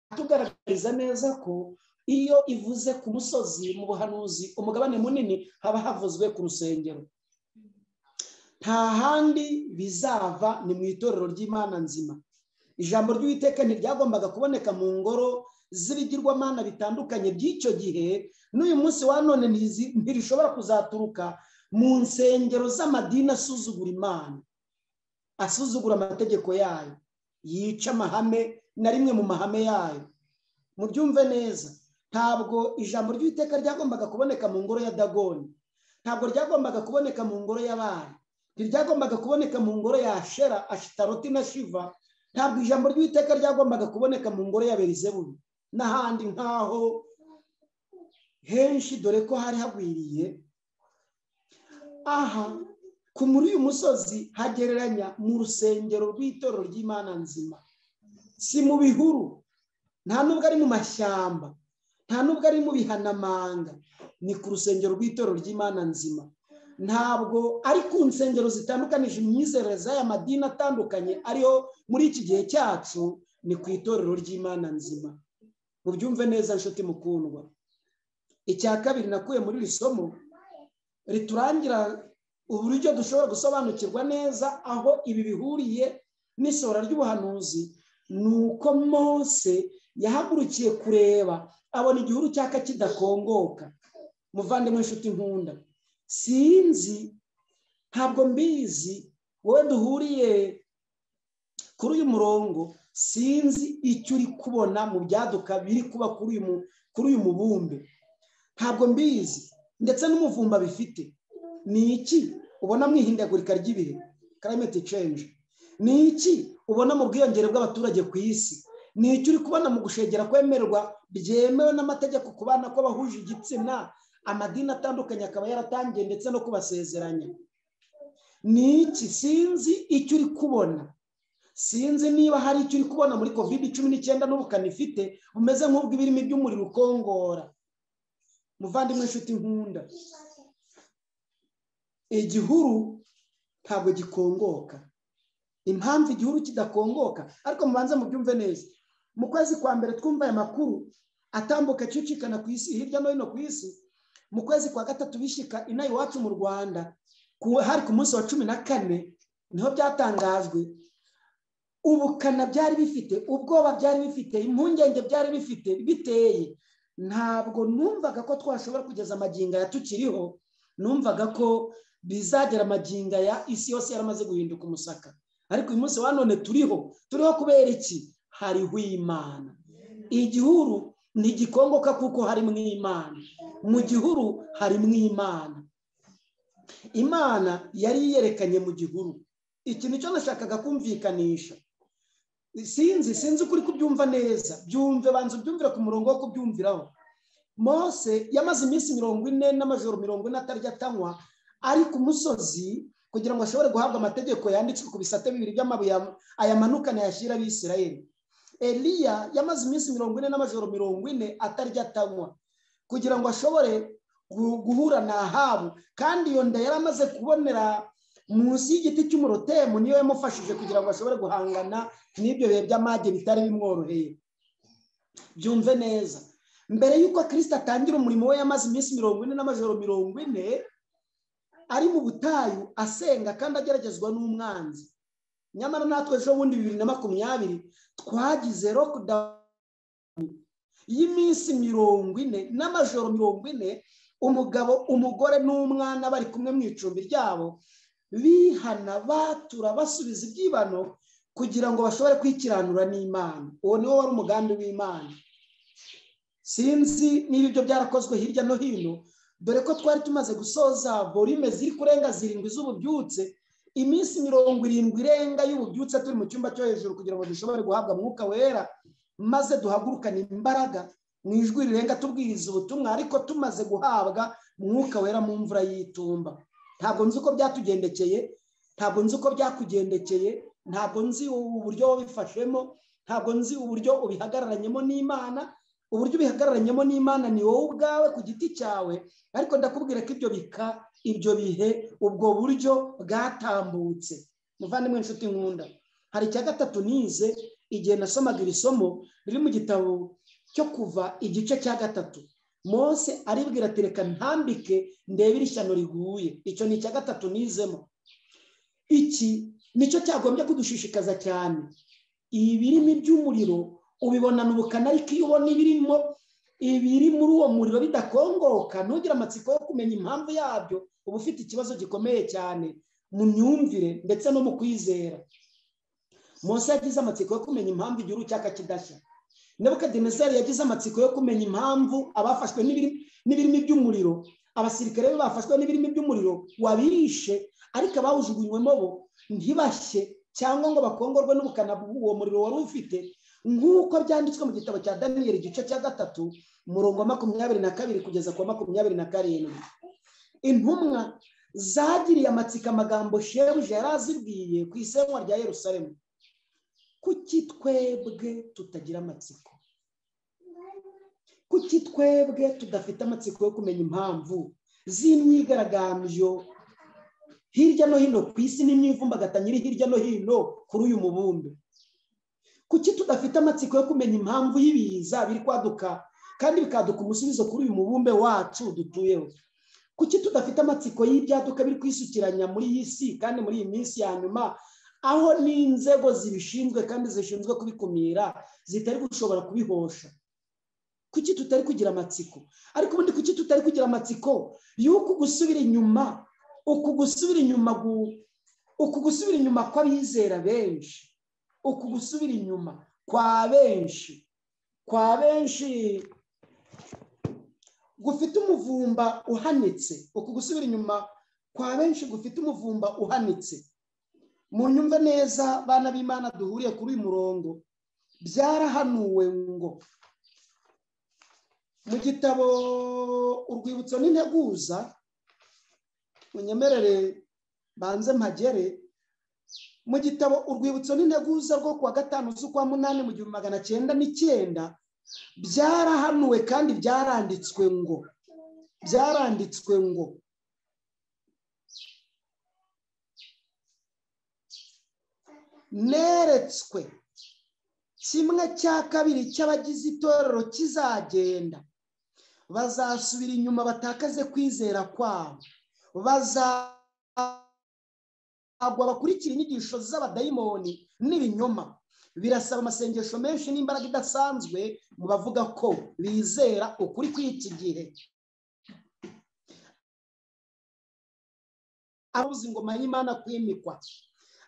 atugaragariza neza ko iyo ivuze ku musozi mu buhanuzi umugabane munini haba havuzwe ku rusengero. Nta handi bizava, ni mu itorero ry'Imana nzima. Ijambo ry'Uwiteka ntiryagombaga kuboneka mu ngoro z'ibigirwamana bitandukanye by'icyo gihe. N'uyu munsi wa none ntirishobora kuzaturuka mu nsengero z'amadini asuzugura Imana, asuzugura amategeko yayo, yica amahame na rimwe mu mahame yayo. Mubyumve neza, ntabwo ijambo ry'Uwiteka ryagombaga kuboneka mu ngoro ya Dagoni, ntabwo ryagombaga kuboneka mu ngoro y'Abali, ntiryagombaga kuboneka mu ngoro ya Ashera, Ashitaroti na Shiva, ntabwo ijambo ry'Uwiteka ryagombaga kuboneka mu ngoro ya Beelzebuli n'ahandi nk'aho henshi, dore ko hari hagwiriye. Aha ku muri uyu musozi hagereranya mu rusengero rw'itorero ry'Imana nzima, si mu bihuru, nta nubwo ari mu mashyamba, nta nubwo ari mu bihanamanga, ni ku rusengero rw'itorero ry'Imana nzima. Ntabwo ari ku nsengero zitandukanije imyizerere z'aya madini atandukanye ariho muri iki gihe cyacu, ni ku itorero ry'Imana nzima. Mubyumve neza nshuti mukundwa. Icya kabiri nakuye muri iri somo riturangira uburyo dushobora gusobanukirwa neza aho ibi bihuriye n'isohora ry'ubuhanuzi, ni uko Mose yahagurukiye kureba abona igihuru cyaka kidakongoka. Muvandimwe nshuti nkunda, sinzi, ntabwo mbizi, wowe duhuriye kuri uyu murongo, sinzi icyo uri kubona mu byaduka biri kuba kuri uyu mubumbe, ntabwo mbizi, ndetse n'umuvumba bifite. Ni iki ubona mu ihindagurika ry'ibihe, climate change? Ni iki ubona mu bwiyongere bw'abaturage ku isi? Ni iki uri kubona mu gushegera kwemerwa byemewe n'amategeko ku bana kw'abahuje igitsina, amadini atandukanye akaba yaratangiye ndetse no kubasezeranya? Ni iki? Sinzi icyo uri kubona, sinzi niba hari icyo uri kubona muri COVID-19 n'ubukana ifite bumeze nk'ubw'ibirimi by'umuriro ukongora. Muvandimwe nshuti nkunda, igihuru ntabwo gikongoka. Impamvu igihuru kidakongoka, ariko mubanze mubyumve neza, mu kwezi kwa mbere twumva aya makuru atambuka acicikana ku isi hirya no hino ku isi, mu kwezi kwa gatatu bishika inaha iwacu mu Rwanda, hari ku munsi wa 14 niho byatangajwe. Ubukana byari bifite, ubwoba byari bifite, impungenge byari bifite biteye. Ntabwo numvaga ko twashobora kugeza amagingo ya tukiriho, numvaga ko bizagera amagingo ya isi yose yaramaze guhinduka umusaka. Ariko uyu munsi wa none turiho, turiho kubera iki? Hariho Imana. Igihuru ntigikongoka kuko harimo Imana. Mu gihuru harimo Imana. Imana yari yerekanye mu gihuru. Iki nicyo nashakaga kumvikanisha. Sinzi ukuri kubyumva neza, byumve, banza ubyumvire ku murongo wo kubyumviraho. Mose yamaze iminsi 40 n'amajoro 40 atarya atanywa, ari ku musozi kugira ngo ashobore guhabwa amategeko yanditswe ku bisate bibiri by'amabuye ayamanukana yashyira Abisirayeli. Eliya yamaze iminsi 40 n'amajoro 40 atarya atanywa kugira ngo ashobore guhura na Ahabu, kandi iyo nda yari amaze kubonera munsi y'igiti cy'umurotemu niyo yamufashije kugira ngo ashobore guhangana n'ibyo bihe by'amage bitari bimworoheye. Byumve neza, mbere y'uko Kristo atangira umurimo we yamaze iminsi 40 n'amajoro 40 ari mu butayu asenga kandi ageragezwa n'umwanzi. Nyamara natwe ejo bundi 2020 twagize lockdown y'iminsi 40 n'amajoro 40, umugabo, umugore n'umwana bari kumwe mu icumbi ryabo, bihana, batura, basubiza ibyibano kugira ngo bashobore kwikiranura n'Imana. Uwo niwo wari umugambi w'Imana. Sinzi niba ibyo byarakozwe hirya no hino, dore ko twari tumaze gusoza volume ziri kurenga 7 z'ububyutse, iminsi 70 irenga y'ububyutse turi mu cyumba cyo hejuru kugira ngo dushobore guhabwa Mwuka Wera, maze duhagurukane imbaraga mu ijwi rirenga tubwiriza ubutumwa, ariko tumaze guhabwa Mwuka Wera mu mvura y'itumba. Ntabwo nzi uko byatugendekeye, ntabwo nzi uko byakugendekeye, ntabwo nzi uburyo wabifashemo, ntabwo nzi uburyo ubihagararanyemo n'Imana. Uburyo ubihagararanyemo n'Imana ni wowe ubwawe ku giti cyawe, ariko ndakubwira ko ibyo bika, ibyo bihe, ubwo buryo bwatambutse. Muvandimwe nshuti nkunda, hari icya gatatu nize igihe nasomaga iri somo riri mu gitabo cyo Kuva igice cya 3. Mose aribwira ati reka ntambike ndebe iri shyano riguye. Icyo ni icya gatatu nizemo. Iki nicyo cyagombye kudushishikaza cyane. Ibirimi by'umuriro Ubibonana ubukana, ariko iyo ubona ibiri muri uwo muriro bidakongoka, ntugire amatsiko yo kumenya impamvu yabyo, uba ufite ikibazo gikomeye cyane mu myumvire ndetse no mu kwizera. Mose yagize amatsiko yo kumenya impamvu igihuru cyaka kidashya. Nebukadinezari yagize amatsiko yo kumenya impamvu abafashwe n'ibirimi by'umuriro, abasirikare be bafashwe n'ibirimi by'umuriro wabishe, ariko abawujugunywemo bo ntibashye cyangwa ngo bakongorwe n'ubukana bw'uwo muriro wari ufite, nk'uko byanditswe mu gitabo cya Daniyeli igice cya 3 umurongo wa 22 kugeza ku wa 27. Intumwa zagiriye amatsiko amagambo shebuja yari azibwiye ku isenywa rya Yerusalemu. Kuki twebwe tutagira amatsiko? Kuki twebwe tudafite amatsiko yo kumenya impamvu z'imyigaragambyo hirya no hino ku isi n'imyivumbagatanyo iri hirya no hino kuri uyu mubumbe? Kuki tudafite amatsiko yo kumenya impamvu y'ibiza biri kwaduka kandi bikaduka umusubizo kuri uyu mubumbe wacu dutuyeho? Kuki tudafite amatsiko y'ibyaduka biri kwisukiranya muri iyi si kandi muri iyi minsi ya nyuma, aho n'inzego zibishinzwe kandi zishinzwe kubikumira zitari gushobora kubihosha? Kuki tutari kugira amatsiko? Ariko ubundi kuki tutari kugira amatsiko y'uku gusubira inyuma, uku gusubira inyuma, uku gusubira inyuma kw'abizera benshi, uku gusubira inyuma kwa benshi, kwa benshi gufite umuvumba uhanitse, uku gusubira inyuma kwa benshi gufite umuvumba uhanitse. Munyumve neza bana b'Imana duhuriye kuri uyu murongo, byarahanuwe ngo mu gitabo Urwibutso n'Integuza, munyemerere banze mpagere, mu gitabo Urwibutso n'Integuza rwo kuwa 5 z'ukwa 8 mu 1909, byarahanuwe kandi byaranditswe ngo, byaranditswe ngo neretswe 1/2 cy'abagize itorero kizagenda, bazasubira inyuma batakaze kwizera kwabo, bazagwa bakurikira inyigisho z'abadayimoni n'ibinyoma. Birasaba amasengesho menshi n'imbaraga idasanzwe mu bavuga ko bizera ukuri kw'iki gihe. Abuze ingoma y'Imana kwimikwa,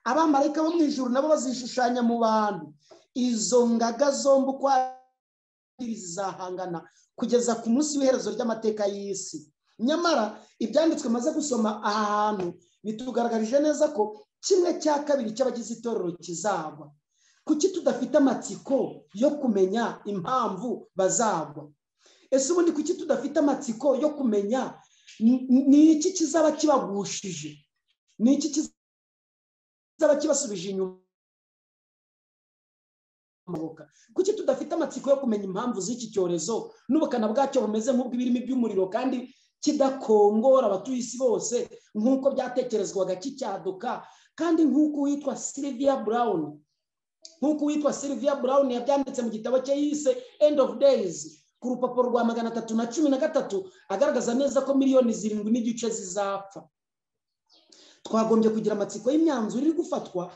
abamarayika bo mu ijuru nabo bazishushanya mu bantu. Izo ngaga zombi uko ari zizahangana kugeza ku munsi w'iherezo ry'amateka y'isi. Nyamara ibyanditswe maze gusoma aha hantu bitugaragarije neza ko 1/2 cy'abagize itorero kizagwa. Kuki tudafite amatsiko yo kumenya impamvu bazagwa? Ese ubundi kuki tudafite amatsiko yo kumenya ni iki kizaba kibagushije, ni iki kizaba kibasubije inyuma? Kuki tudafite amatsiko yo kumenya impamvu z'iki cyorezo n'ubukana bwacyo bumeze nk'ubw'ibirimi by'umuriro kandi kidakongora abatuye isi bose nk'uko byatekerezwaga kicyaduka, kandi nk'uko uwitwa Sylvia Brown, nk'uko uwitwa Sylvia Brown yabyanditse mu gitabo cye yise End of Days ku rupapuro rwa 313, agaragaza neza ko 7.5 miliyoni zizapfa. Twagombye kugira amatsiko y'imyanzuro iri gufatwa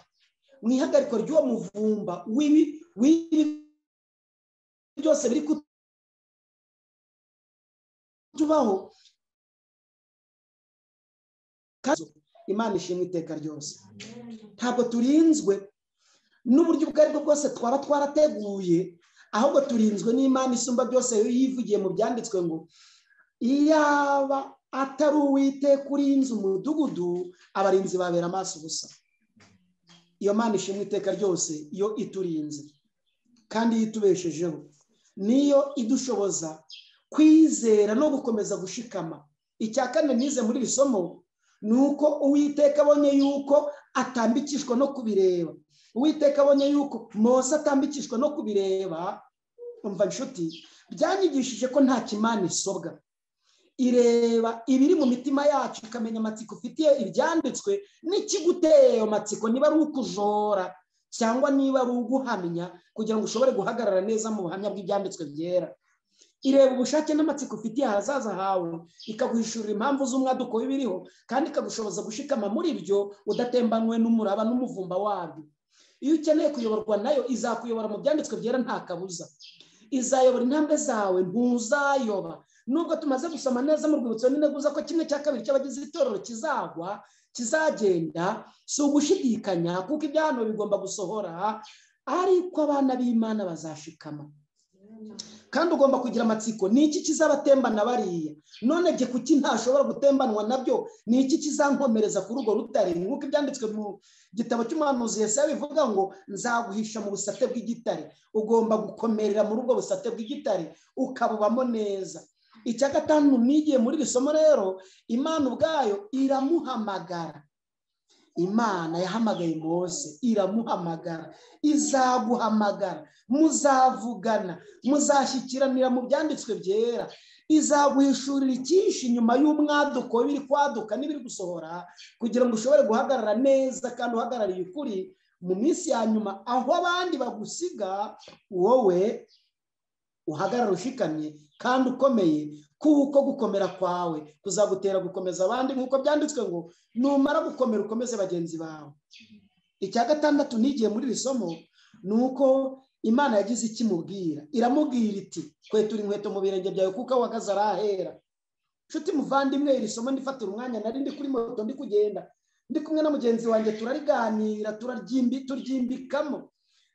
mu ihagarikwa ry'uwo muvumba w'ibi byose biri kutubaho. Imana ishimwe iteka ryose. Ntabwo turinzwe n'uburyo ubwo aribwo bwose twaba twarateguye, ahubwo turinzwe n'Imana isumba byose yivugiye mu byanditswe ngo iyaba atari Uwiteka urinze umudugudu, abarinzi babera amaso ubusa. Iyo Mana ishimwe iteka ryose, iyo iturinze kandi yitubeshejeho, niyo idushoboza kwizera no gukomeza gushikama. Icya kane nize muri iri somo ni uko Uwiteka abonye yuko atambikishwa no kubireba. Uwiteka abonye yuko Mose atambikishwa no kubireba. Umva nshuti, byanyigishije ko nta kimana isobwa. Ireba ibiri mu mitima yacu, ikamenya amatsiko ufitiye ibyanditswe n'ikiguteye ayo matsiko, niba ari ukujora cyangwa niba ari uguhamya kugira ngo ushobore guhagarara neza mu buhamya bw'ibyanditswe byera. Ireba ubushake n'amatsiko ufitiye ahazaza hawe, ikaguhishurira impamvu z'umwaduko w'ibiriho, kandi ikagushoboza gushikama muri byo udatembanywe n'umuraba n'umuvumba wabyo. Iyo ukeneye kuyoborwa nayo izakuyobora mu byanditswe byera nta kabuza, izayobora intambwe zawe ntuzayoba. Nubwo tumaze gusoma neza mu rwibutso n'integuza ko 1/2 cy'abagize itorero kizagwa kizagenda, si ugushidikanya kuko ibyahano bigomba gusohora, ariko abana b'Imana bazashikama. Kandi ugomba kugira amatsiko, ni iki kizabatembana bariya? None jye kuki ntashobora gutembanwa nabyo? Ni iki kizankomereza kuri urwo rutare? Nk'uko ibyanditswe mu gitabo cy'umuhanuzi Yesaya bivuga ngo nzaguhisha mu busate bw'igitare. Ugomba gukomerera muri ubwo busate bw'igitare ukabubamo neza. Icya gatanu nigiye muri iri somo rero, Imana ubwayo iramuhamagara. Imana yahamagaye Mose iramuhamagara, izaguhamagara, muzavugana, muzashyikiranira mu byanditswe byera, izaguhishurira icyinshi nyuma y'umwaduko w'ibiri kwaduka n'ibiri gusohora, kugira ngo ushobore guhagarara neza kandi uhagarariye ukuri mu minsi ya nyuma, aho abandi bagusiga wowe uhagarara ushikamye kandi ukomeye, kuko gukomera kwawe kuzagutera gukomeza abandi, nk'uko byanditswe ngo numara gukomera ukomeze bagenzi bawe. Icya gatandatu nigiye muri iri somo ni uko Imana yagize ikimubwira, iramubwira iti kwetura inkweto mu birenge byawe kuko aho uhagaze arahera. Nshuti muvandimwe, iri somo ndifatira umwanya, nari ndi kuri moto ndi kugenda ndi kumwe na mugenzi wanjye, turariganira, turyimbikamo.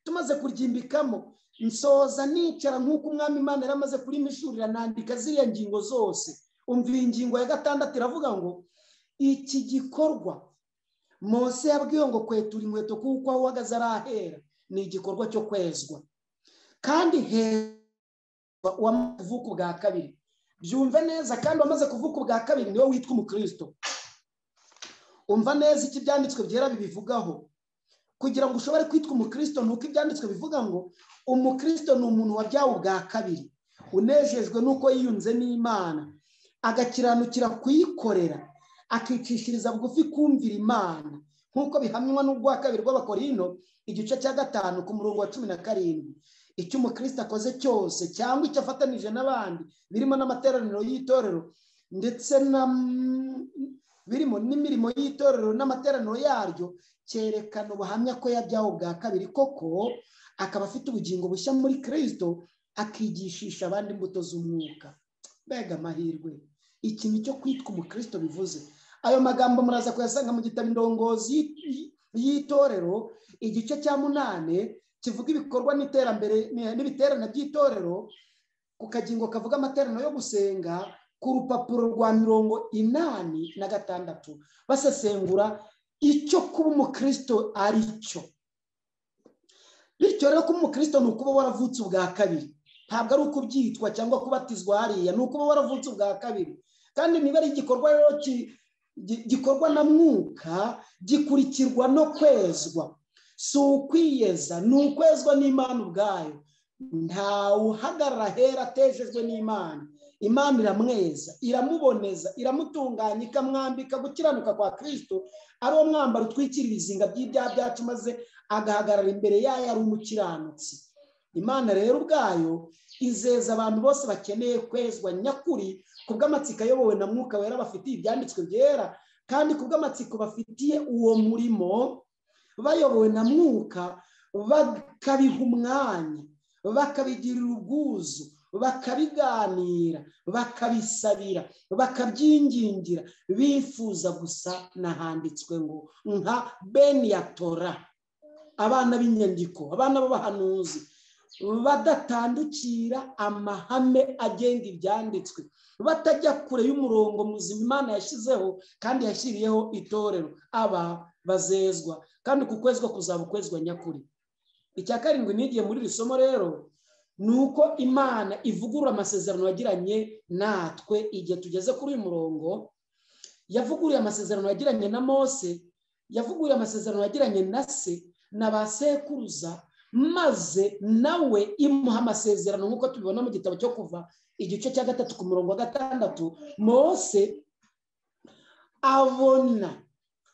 Tumaze kuryimbikamo nsoza nicara nk'uko umwami Imana yaramaze kurimishurira, nandika ziriya ngingo zose. Umva iyi ngingo ya gatandatu iravuga ngo iki gikorwa Mose yabwiwe ngo kwetura inkweto kuko aho uhagaze arahera ni igikorwa cyo kwezwa, kandi hezwa uwamaze kuvuka ubwa kabiri. Byumve neza, kandi wamaze kuvuka ubwa kabiri niwe witwa umukristo. Umva neza iki byanditswe byera bibivugaho. Kugira ngo ushobore kwitwa umukristo nuko ibyanditswe bivuga ngo umukristo ni umuntu wabyawe ubwa kabiri, unejejwe nuko yiyunze n'Imana, agakiranukira kuyikorera, akicishiriza bugufi kumvira Imana, nk'uko bihamywa n'ubwa kabiri rw'Abakorino igice cya 5 ku murongo wa 17. Icyo umukristo akoze cyose cyangwa icyo afatanije n'abandi, birimo n'amateraniro y'itorero ndetse na birimo n'imirimo y'itorero n'amateraniro yaryo, cyerekana ubuhamya ko yabyawe ubwa kabiri koko, akaba afite ubugingo bushya muri Kristo, akigishisha abandi imbuto z'umwuka. Mbega amahirwe! Iki ni cyo kwitwa umukristo bivuze. Ayo magambo muraza kuyasanga mu gitabo Indongozi y'itorero igice cya 8 kivuga ibikorwa n'iterambere n'ibiterane by'itorero, ku kagingo kavuga amateraniro yo gusenga, ku rupapuro rwa 86 basesengura icyo kuba umukristo ari cyo. Bityo rero kuba umukristo ni ukuba waravutse ubwa kabiri, ntabwo ari ukubyitwa cyangwa kubatizwa hariya, ni ukuba waravutse ubwa kabiri. Kandi niba ari igikorwa rero gikorwa na mwuka, gikurikirwa no kwezwa. Si ukwiyeza, ni ukwezwa n'Imana ubwayo. Ntawe uhagarara ahera atejejwe n'Imana. Imana iramweza, iramuboneza, iramutunganya, ikamwambika gukiranuka kwa Kristo, ari wo mwambaro utwikira ibizinga by'ibyaha byacu, maze agahagarara imbere yayo ari umukiranutsi. Imana rero ubwayo izeza abantu bose bakeneye kwezwa nyakuri kubw'amatsiko ayobowe na Mwuka Wera bafitiye ibyanditswe byera, kandi kubw'amatsiko bafitiye uwo murimo bayobowe na Mwuka, bakabiha umwanya, bakabigirira ubwuzu, bakabiganira, bakabisabira, bakabyingingira, bifuza gusa n'ahanditswe ngo nka Beniyatora, abana b'inyandiko, abana b'abahanuzi, badatandukira amahame agenga ibyanditswe, batajya kure y'umurongo muzima Imana yashyizeho kandi yashyiriyeho itorero. Aba bazezwa, kandi ku kwezwa kuzaba ukwezwa nyakuri. Icya karindwi nigiye muri iri somo rero ni uko Imana ivugurura amasezerano yagiranye natwe igihe tugeze kuri uyu murongo. Yavuguruye amasezerano yagiranye na Mose, yavuguruye amasezerano yagiranye na se na ba sekuruza, maze nawe imuha amasezerano nk'uko tubibona mu gitabo cyo Kuva igice cya 3 ku murongo wa 6. Mose abona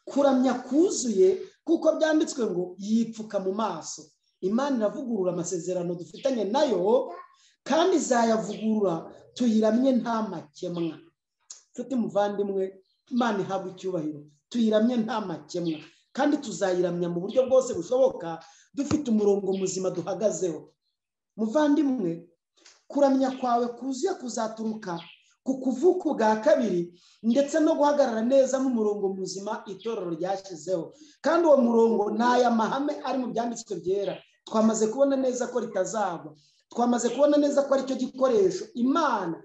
kuramya kuzuye, kuko byanditswe ngo yipfuka mu maso. Imana iravugurura amasezerano dufitanye nayo, kandi izayavugurura tuyiramye nta makemwa. Nshuti muvandimwe, Imana ihabwa icyubahiro, tuyiramye nta makemwa. Kandi tuzayiramya mu buryo bwose bushoboka dufite umurongo muzima duhagazeho. Muvandimwe, kuramya kwawe kuzuye kuzaturuka ku kuvuka bwa kabiri ndetse no guhagarara neza mu murongo muzima itorero ryashyizeho. Kandi uwo murongo ni aya mahame ari mu byanditswe byera. Twamaze kubona neza ko ritazagwa, twamaze kubona neza ko aricyo gikoresho Imana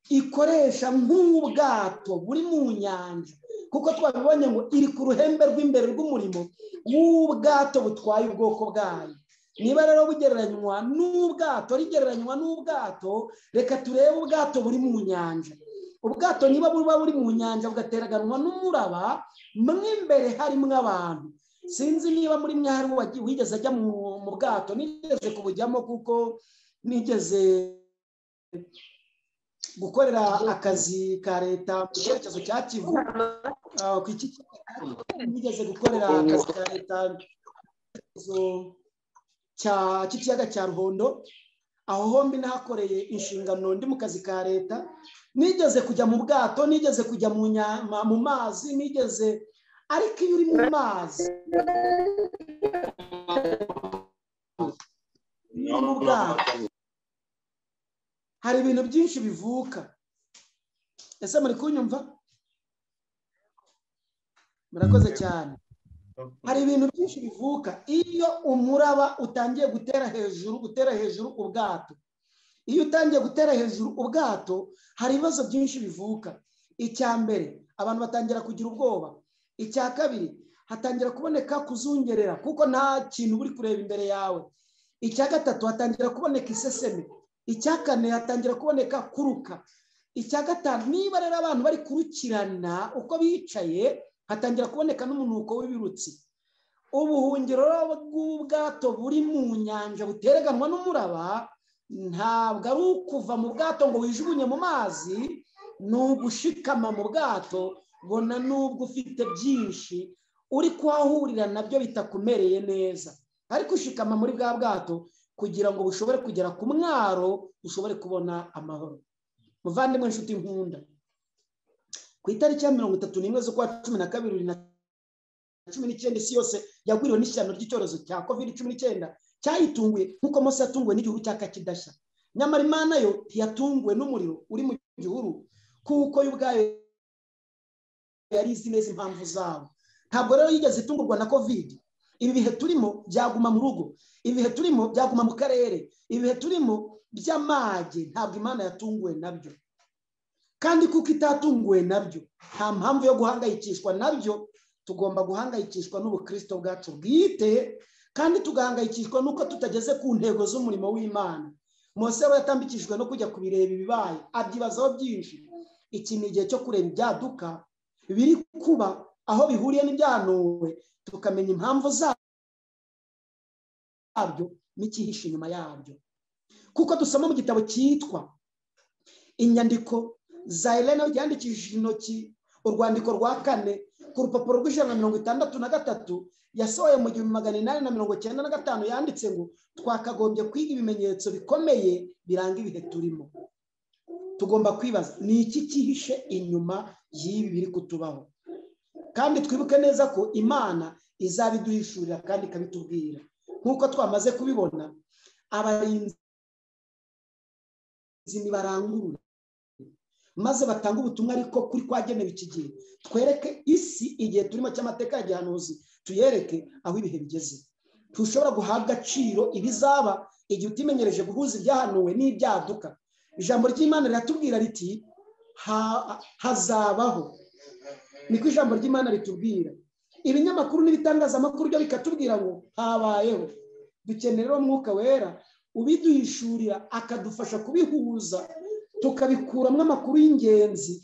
ikoresha nk'ubwato buri mu nyanja, kuko twabibonye ngo iri ku ruhembe rw'imbere rw'umurimo w'ubwato butwaye ubwoko bwayo. Niba rero bugereranywa n'ubwato, rigereranywa n'ubwato, reka turebe ubwato buri mu nyanja. Ubwato niba buba buri mu nyanja bugateraganwa n'umuraba, mo imbere harimo abantu. Sinzi niba muri mwe hari wigeze ajya mu bwato. Nigeze kubujyamo kuko nigeze gukorera akazi ka leta mu cyerekezo cya Kivu. Nigeze gukorera akazi ka leta cy'ikiyaga cya Ruhondo. Aho hombi nahakoreye inshingano ndi mu kazi ka leta. Nigeze kujya mu bwato, nigeze kujya mu mazi, nigeze. Ariko iyo uri mu mazi, mu bwato, hari ibintu byinshi bivuka. Ese muri kunyumva? Murakoze cyane. Hari ibintu byinshi bivuka iyo umuraba utangiye gutera hejuru, gutera hejuru ubwato. Iyo utangiye gutera hejuru ubwato, hari ibibazo byinshi bivuka. Icya mbere, abantu batangira kugira ubwoba. Icya kabiri, hatangira kuboneka kuzungerera kuko nta kintu uri kureba imbere yawe. Icya gatatu, hatangira kuboneka iseseme. Icya kane, hatangira kuboneka kuruka. Icya gatanu, niba rero abantu bari kurukirana uko bicaye, hatangira kuboneka n'umunuko w'ibirutsi. Ubuhungiro bw'ubwato buri mu nyanja butereganwa n'umuraba ntabwo ari ukuva mu bwato ngo wijugunye mu mazi, ni ugushikama mu bwato bona nubwo ufite byinshi uri kuhahurira nabyo bitakumereye neza, ariko ushikama muri bwa bwato kugira ngo bushobore kugera ku mwaro, ushobore kubona amahoro. Muvandimwe nshuti nkunda, ku itariki ya 31 z'ukwa 12 2019 isi yose yagwiriwe n'ishyano ry'icyorezo cya COVID-19 cyayitunguye nk'uko Mose yatunguwe n'igihuru cyaka kidashya. Nyamara Imana yo ntiyatunguwe n'umuriro uri mu gihuru, kuko yo ubwayo yari izi neza impamvu zabo. Ntabwo rero yigeze itungurwa na COVID. Ibi bihe turimo byaguma mu rugo, ibi bihe turimo byaguma mu karere, ibi bihe turimo by'amage, ntabwo Imana yatunguwe nabyo. Kandi kuko itatunguwe nabyo, nta mpamvu yo guhangayikishwa nabyo. Tugomba guhangayikishwa n'ubukristo bwacu bwite, kandi tugahangayikishwa n'uko tutageze ku ntego z'umurimo w'Imana. Mose we yatambikishijwe no kujya kubireba ibibaye, abyibazaho byinshi. Iki ni igihe cyo kureba ibyaduka biri kuba aho bihuriye n'ibyahanuwe, tukamenya impamvu zabyo n'ikihishe inyuma yabyo. Kuko dusoma mu gitabo cyitwa Inyandiko za Elena yandikishije intoki, urwandiko rwa 4 ku rupapuro rw'163 yasohoye mu 1895, yanditse ngo twakagombye kwiga ibimenyetso bikomeye biranga ibihe turimo. Tugomba kwibaza ni iki cyihishe inyuma y'ibi biri kutubaho, kandi twibuke neza ko Imana izabiduhishurira kandi ikabitubwira. Nk'uko twamaze kubibona, abarinzi nibarangurure maze batanga ubutumwa ariko kuri kwagenewe iki gihe. Twereke isi igihe turimo cy'amateka ya gihanuzi, tuyereke aho ibihe bigeze. Tushobora guha agaciro ibizaba igihe utimenyereje guhuza ibyahanuwe n'ibyaduka. Ijambo ry'Imana riratubwira riti hazabaho. Niko ijambo ry'Imana ritubwira. Ibinyamakuru n'ibitangazamakuru byo bikatubwira ngo habayeho. Dukenera rero Umwuka Wera ubiduhishurira, akadufasha kubihuza, tukabikuramo amakuru y'ingenzi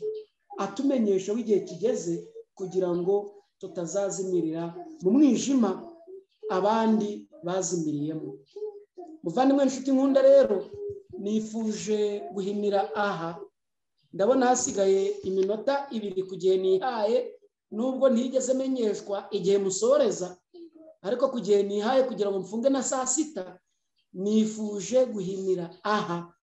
atumenyesha igihe kigeze, kugira ngo tutazazimirira mu mwijima abandi bazimiriyemo. Muvandimwe nshuti nkunda, rero nifuje guhimira aha. Ndabona hasigaye iminota 2 ku gihe nihaye, nubwo ntigeze menyeshwa igihe musoreza, ariko ku gihe nihaye kugira ngo mfunge na saa 6, nifuje guhimira aha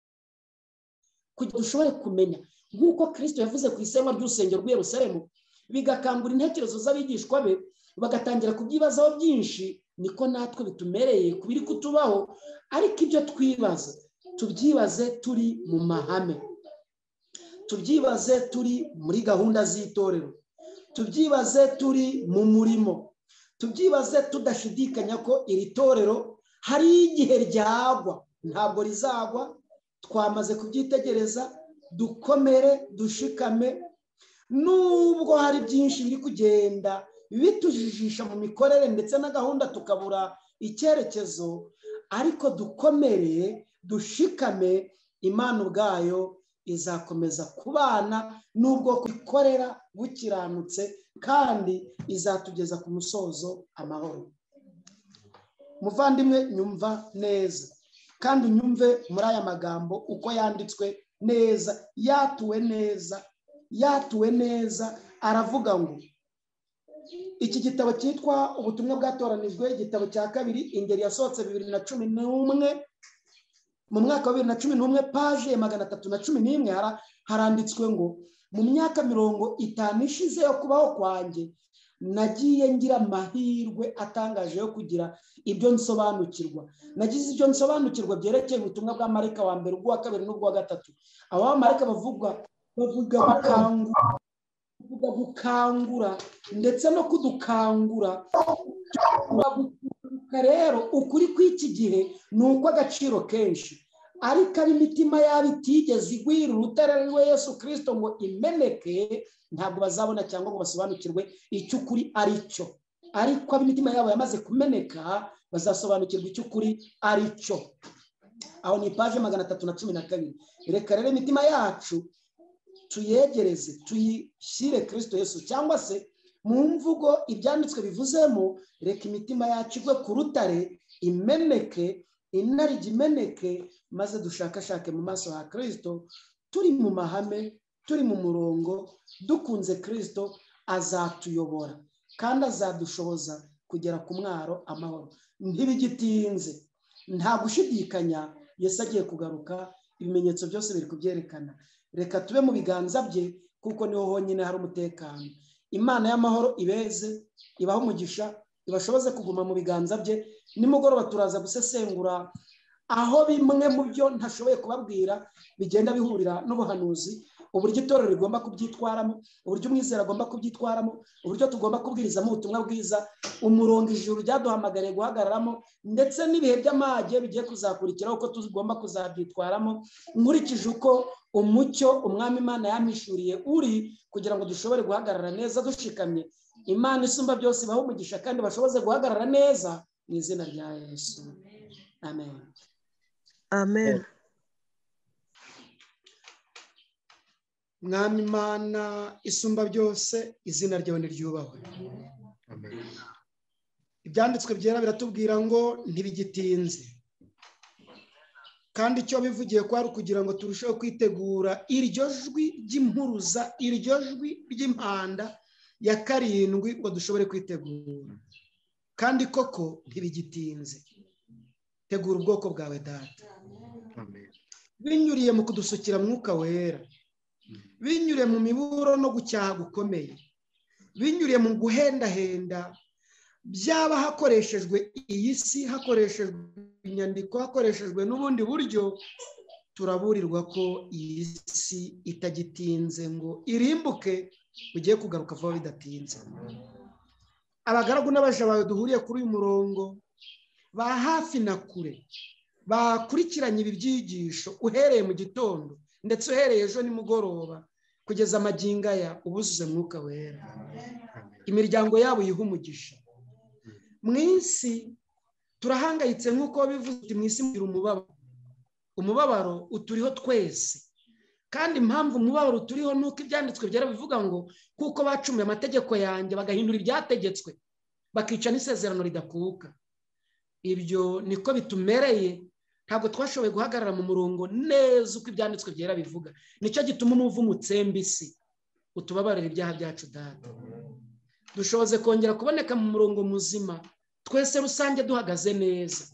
kugira ushobore kumenya nk'uko Kristo yavuze ku isenwa ry'urusengero rw'i Yerusalemu. bigakangura intekerezo z'abigishwa be bagatangira kubyibazaho byinshi, niko natwe bitumereye ku biri kutubaho. Ariko ibyo twibaza tubyibaze turi mu mahame, tubyibaze turi muri gahunda z'itorero, tubyibaze turi mu murimo, tubyibaze tudashidikanya ko iri torero hari igihe ryagwa, ntabwo rizagwa, twamaze kubyitegereza. Dukomere, dushikame, nubwo hari byinshi biri kugenda bitujijisha mu mikorere ndetse na gahunda tukabura icyerekezo, ariko dukomere, dushikame, Imana ubwayo izakomeza kubana n'ubwo ikorera bukiranutse, kandi izatugeza ku musozo amahoro. Muvandimwe, nyumva neza kandi unyumve muri aya magambo uko yanditswe neza, yatuwe neza, yatuwe neza. Aravuga ngo iki gitabo cyitwa Ubutumwa Bwatoranijwe, igitabo cya kabiri, ingeri yasohotse 2011, mu mwaka wa 2011, paje ya 311, haranditswe ngo mu myaka 50 ishize yo kubaho kwanjye nagiye ngira amahirwe atangaje yo kugira ibyo nsobanukirwa. Nagize ibyo nsobanukirwa byerekeye ubutumwa bwa marayika wa mbere, ubwa kabiri n'ubwa gatatu. Abo bamarayika bavuga gukangura ndetse no kudukangura. Rero ukuri kw'iki gihe ni uko agaciro kenshi, ariko ab'imitima yabo itigeze igwira urutare ari we Yesu Kristo ngo imeneke, ntabwo bazabona cyangwa ngo basobanukirwe icyo ukuri ari cyo. Ariko ab'imitima yabo yamaze kumeneka bazasobanukirwa icyo ukuri ari cyo. Aho ni paje 312. Reka rero imitima yacu tuyegereze, tuyishyire Kristo Yesu, cyangwa se mu mvugo ibyanditswe bivuzemo, reka imitima yacu igwe ku rutare, imeneke, inarijye imeneke, maze dushakashake mu maso ha Kristo, turi mu mahame, turi mu murongo, dukunze Kristo, azatuyobora kandi azadushoboza kugera ku mwaro amahoro. Ntibigitinze, nta gushidikanya, Yesu agiye kugaruka, ibimenyetso byose biri kubyerekana. Reka tube mu biganza bye, kuko niho honyine hari umutekano. Imana y'amahoro ibeze, ibahe umugisha, ibashoboze kuguma mu biganza bye. Nimugoroba turaza gusesengura aho bimwe mu byo ntashoboye kubabwira bigenda bihurira n'ubuhanuzi, uburyo itorero rigomba kubyitwaramo, uburyo umwizera agomba kubyitwaramo, uburyo tugomba kubwirizamo ubutumwa bwiza, umurongo ijuru ryaduhamagariye guhagararamo, ndetse n'ibihe by'amage bigiye kuzakurikiraho uko tugomba kuzabyitwaramo, nkurikije uko umucyo Umwami Imana yampishuriye uri, kugira ngo dushobore guhagarara neza dushikamye. Imana isumba byose ibahe umugisha kandi bashoboze guhagarara neza mu izina rya Yesu. Amen. Amen. Mwami Imana isumba byose, izina ryawe niryubahwe. Amen. Ibyanditswe byera biratubwira ngo ntibigitinze, kandi icyo bivugiye ko ari ukugira ngo turusheho kwitegura iryo jwi ry'impuruza, iryo jwi ry'impanda ya karindwi, ngo dushobore kwitegura. Kandi koko ntibigitinze. Tegura ubwoko bwawe Data. Amen. Binyuriye mu kudusukira Mwuka Wera, binyuriye mu miburo no gucyaha gukomeye, binyuriye mu guhendahenda, byaba hakoreshejwe iyi si, hakoreshejwe inyandiko, hakoreshejwe n'ubundi buryo, turaburirwa ko iyi si itagitinze ngo irimbuke, ugiye kugaruka vuba bidatinze. Abagaragu n'abaja bawe duhuriye kuri uyu murongo, ba hafi na kure, bakurikiranye ibi byigisho uhereye mu gitondo ndetse uhereye ejo nimugoroba kugeza amagingo aya, ubuzuze Mwuka Wera. Imiryango yabo yiha umugisha. Mu isi turahangayitse nk'uko bivuze uti mu isi mugira umubabaro. Umubabaro uturiho twese, kandi impamvu umubabaro uturiho nuko ibyanditswe byera bivuga ngo kuko bacumuye amategeko yanjye bagahindura ibyategetswe, bakica n'isezerano ridakuka. Ibyo niko bitumereye, ntabwo twashoboye guhagarara mu murongo neza uko ibyanditswe byera bivuga. Nicyo gituma umuvumo utsemba isi. Utubabarire ibyaha byacu Data, dushoboze kongera kuboneka mu murongo muzima, twese rusange duhagaze neza,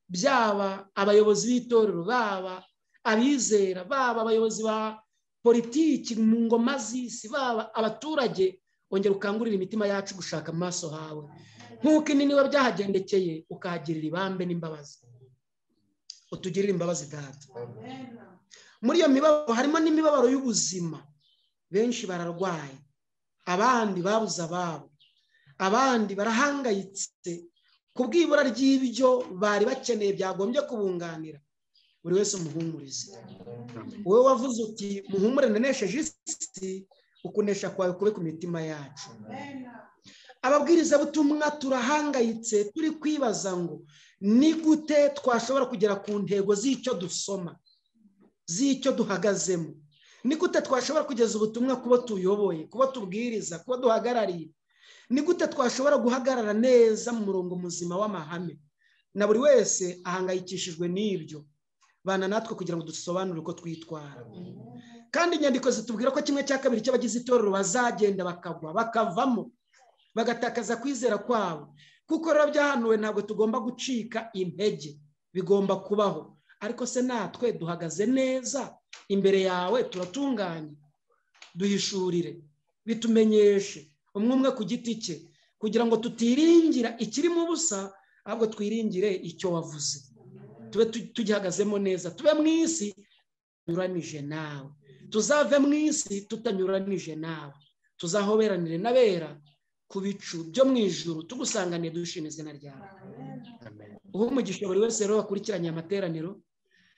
byaba abayobozi b'itorero, baba abizera, baba abayobozi ba politiki mu ngoma z'isi, baba abaturage, Ongera ukangurire imitima yacu gushaka amaso hawe, nk'uko inini we byahagendekeye ukahagirira ibambe n'imbabazi. Utugirire imbabazi Data. Muri iyo mibabaro harimo n'imibabaro y'ubuzima. Benshi bararwaye, abandi babuze ababo, abandi barahangayitse kubw'ibura ry'ibyo bari bakeneye byagombye kubunganira. Buri wese umuhumurize. Wowe wavuze uti muhumure nanesheje isi, ukunesha kwawe kube ku mitima yacu. Ababwirizabutumwa turahangayitse, turi kwibaza ngo ni gute twashobora kugera ku ntego z'icyo dusoma, z'icyo duhagazemo. Ni gute twashobora kugeza ubutumwa kubo tuyoboye, kubo tubwiriza, kubo duhagarariye. Ni gute twashobora guhagarara neza mu murongo muzima w'amahame. Na buri wese ahangayikishijwe n'ibyo. Bana natwe kugira ngo dusobanure uko twitwara. Kandi inyandiko zitubwira ko 1/2 cy'abagize itorero bazagenda bakagwa, bakavamo, bagatakaza kwizera kwabo. Kuko rero byahanuwe, ntabwo tugomba gucika intege, bigomba kubaho. Ariko se natwe duhagaze neza imbere yawe, turatunganye? Duhishurire, bitumenyeshe umwe umwe ku giti cye, kugira ngo tutiringira ikirimo ubusa, ahubwo twiringire icyo wavuze. Tube tugihagazemo neza, tube mu isi tunyuranije nawe, tuzave mu isi tutanyuranije nawe, tuzahoberanire n'abera ku bicu byo mu ijuru, tugusanganiye dushima izina ryawe. Uhe umugisha buri wese rero wakurikiranye amateraniro,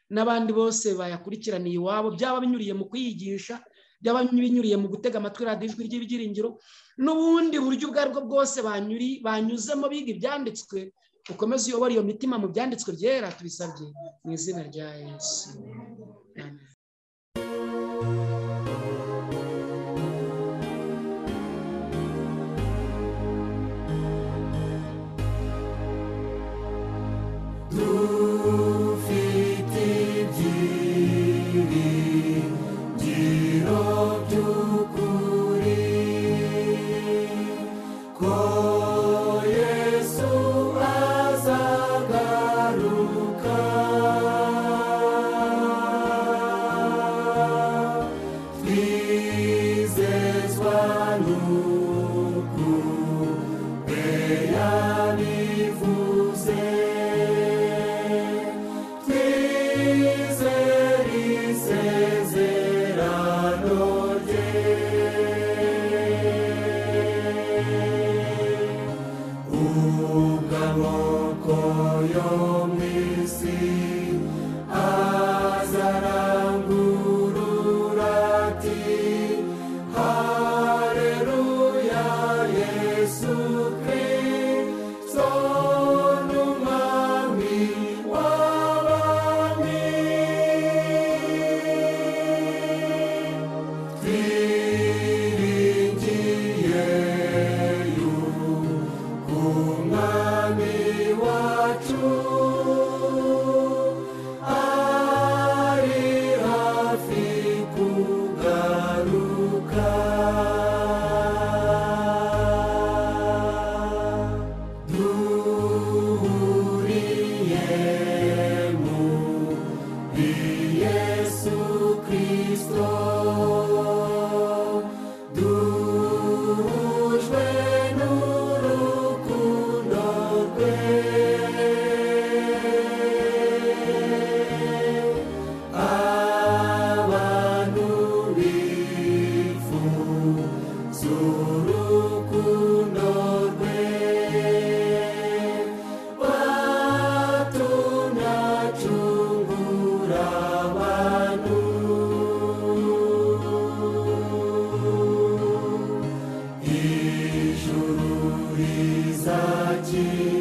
n'abandi bose bayakurikiraniye iwabo, byaba binyuriye mu kwiyigisha, byaba binyuriye mu gutega amatwi radiyo Ijwi ry'Ibyiringiro, n'ubundi buryo ubwo aribwo bwose banyuzemo biga ibyanditswe. Ukomeze uyobore iyo mitima mu byanditswe byera, tubisabye mu izina rya Yesu. Amen. Dufite ibyiringiro by'ukuri ko Yesu azagaruka, twizezwa n'uko yabivuze, twizere isezerano rye. Ubwo amoko yo mu isi azarangurura ati Haleluya, Yesu Kristo ni Umwami w'abami. Twiringiye yuko Umwami wacu ari hafi kugaruka. Duhuriye muri Yesu Kristo, duhujwe n'urukundo rwe. Abantu bifuza urukundo rwe, batumye acungura abantu. Ijuru rizakira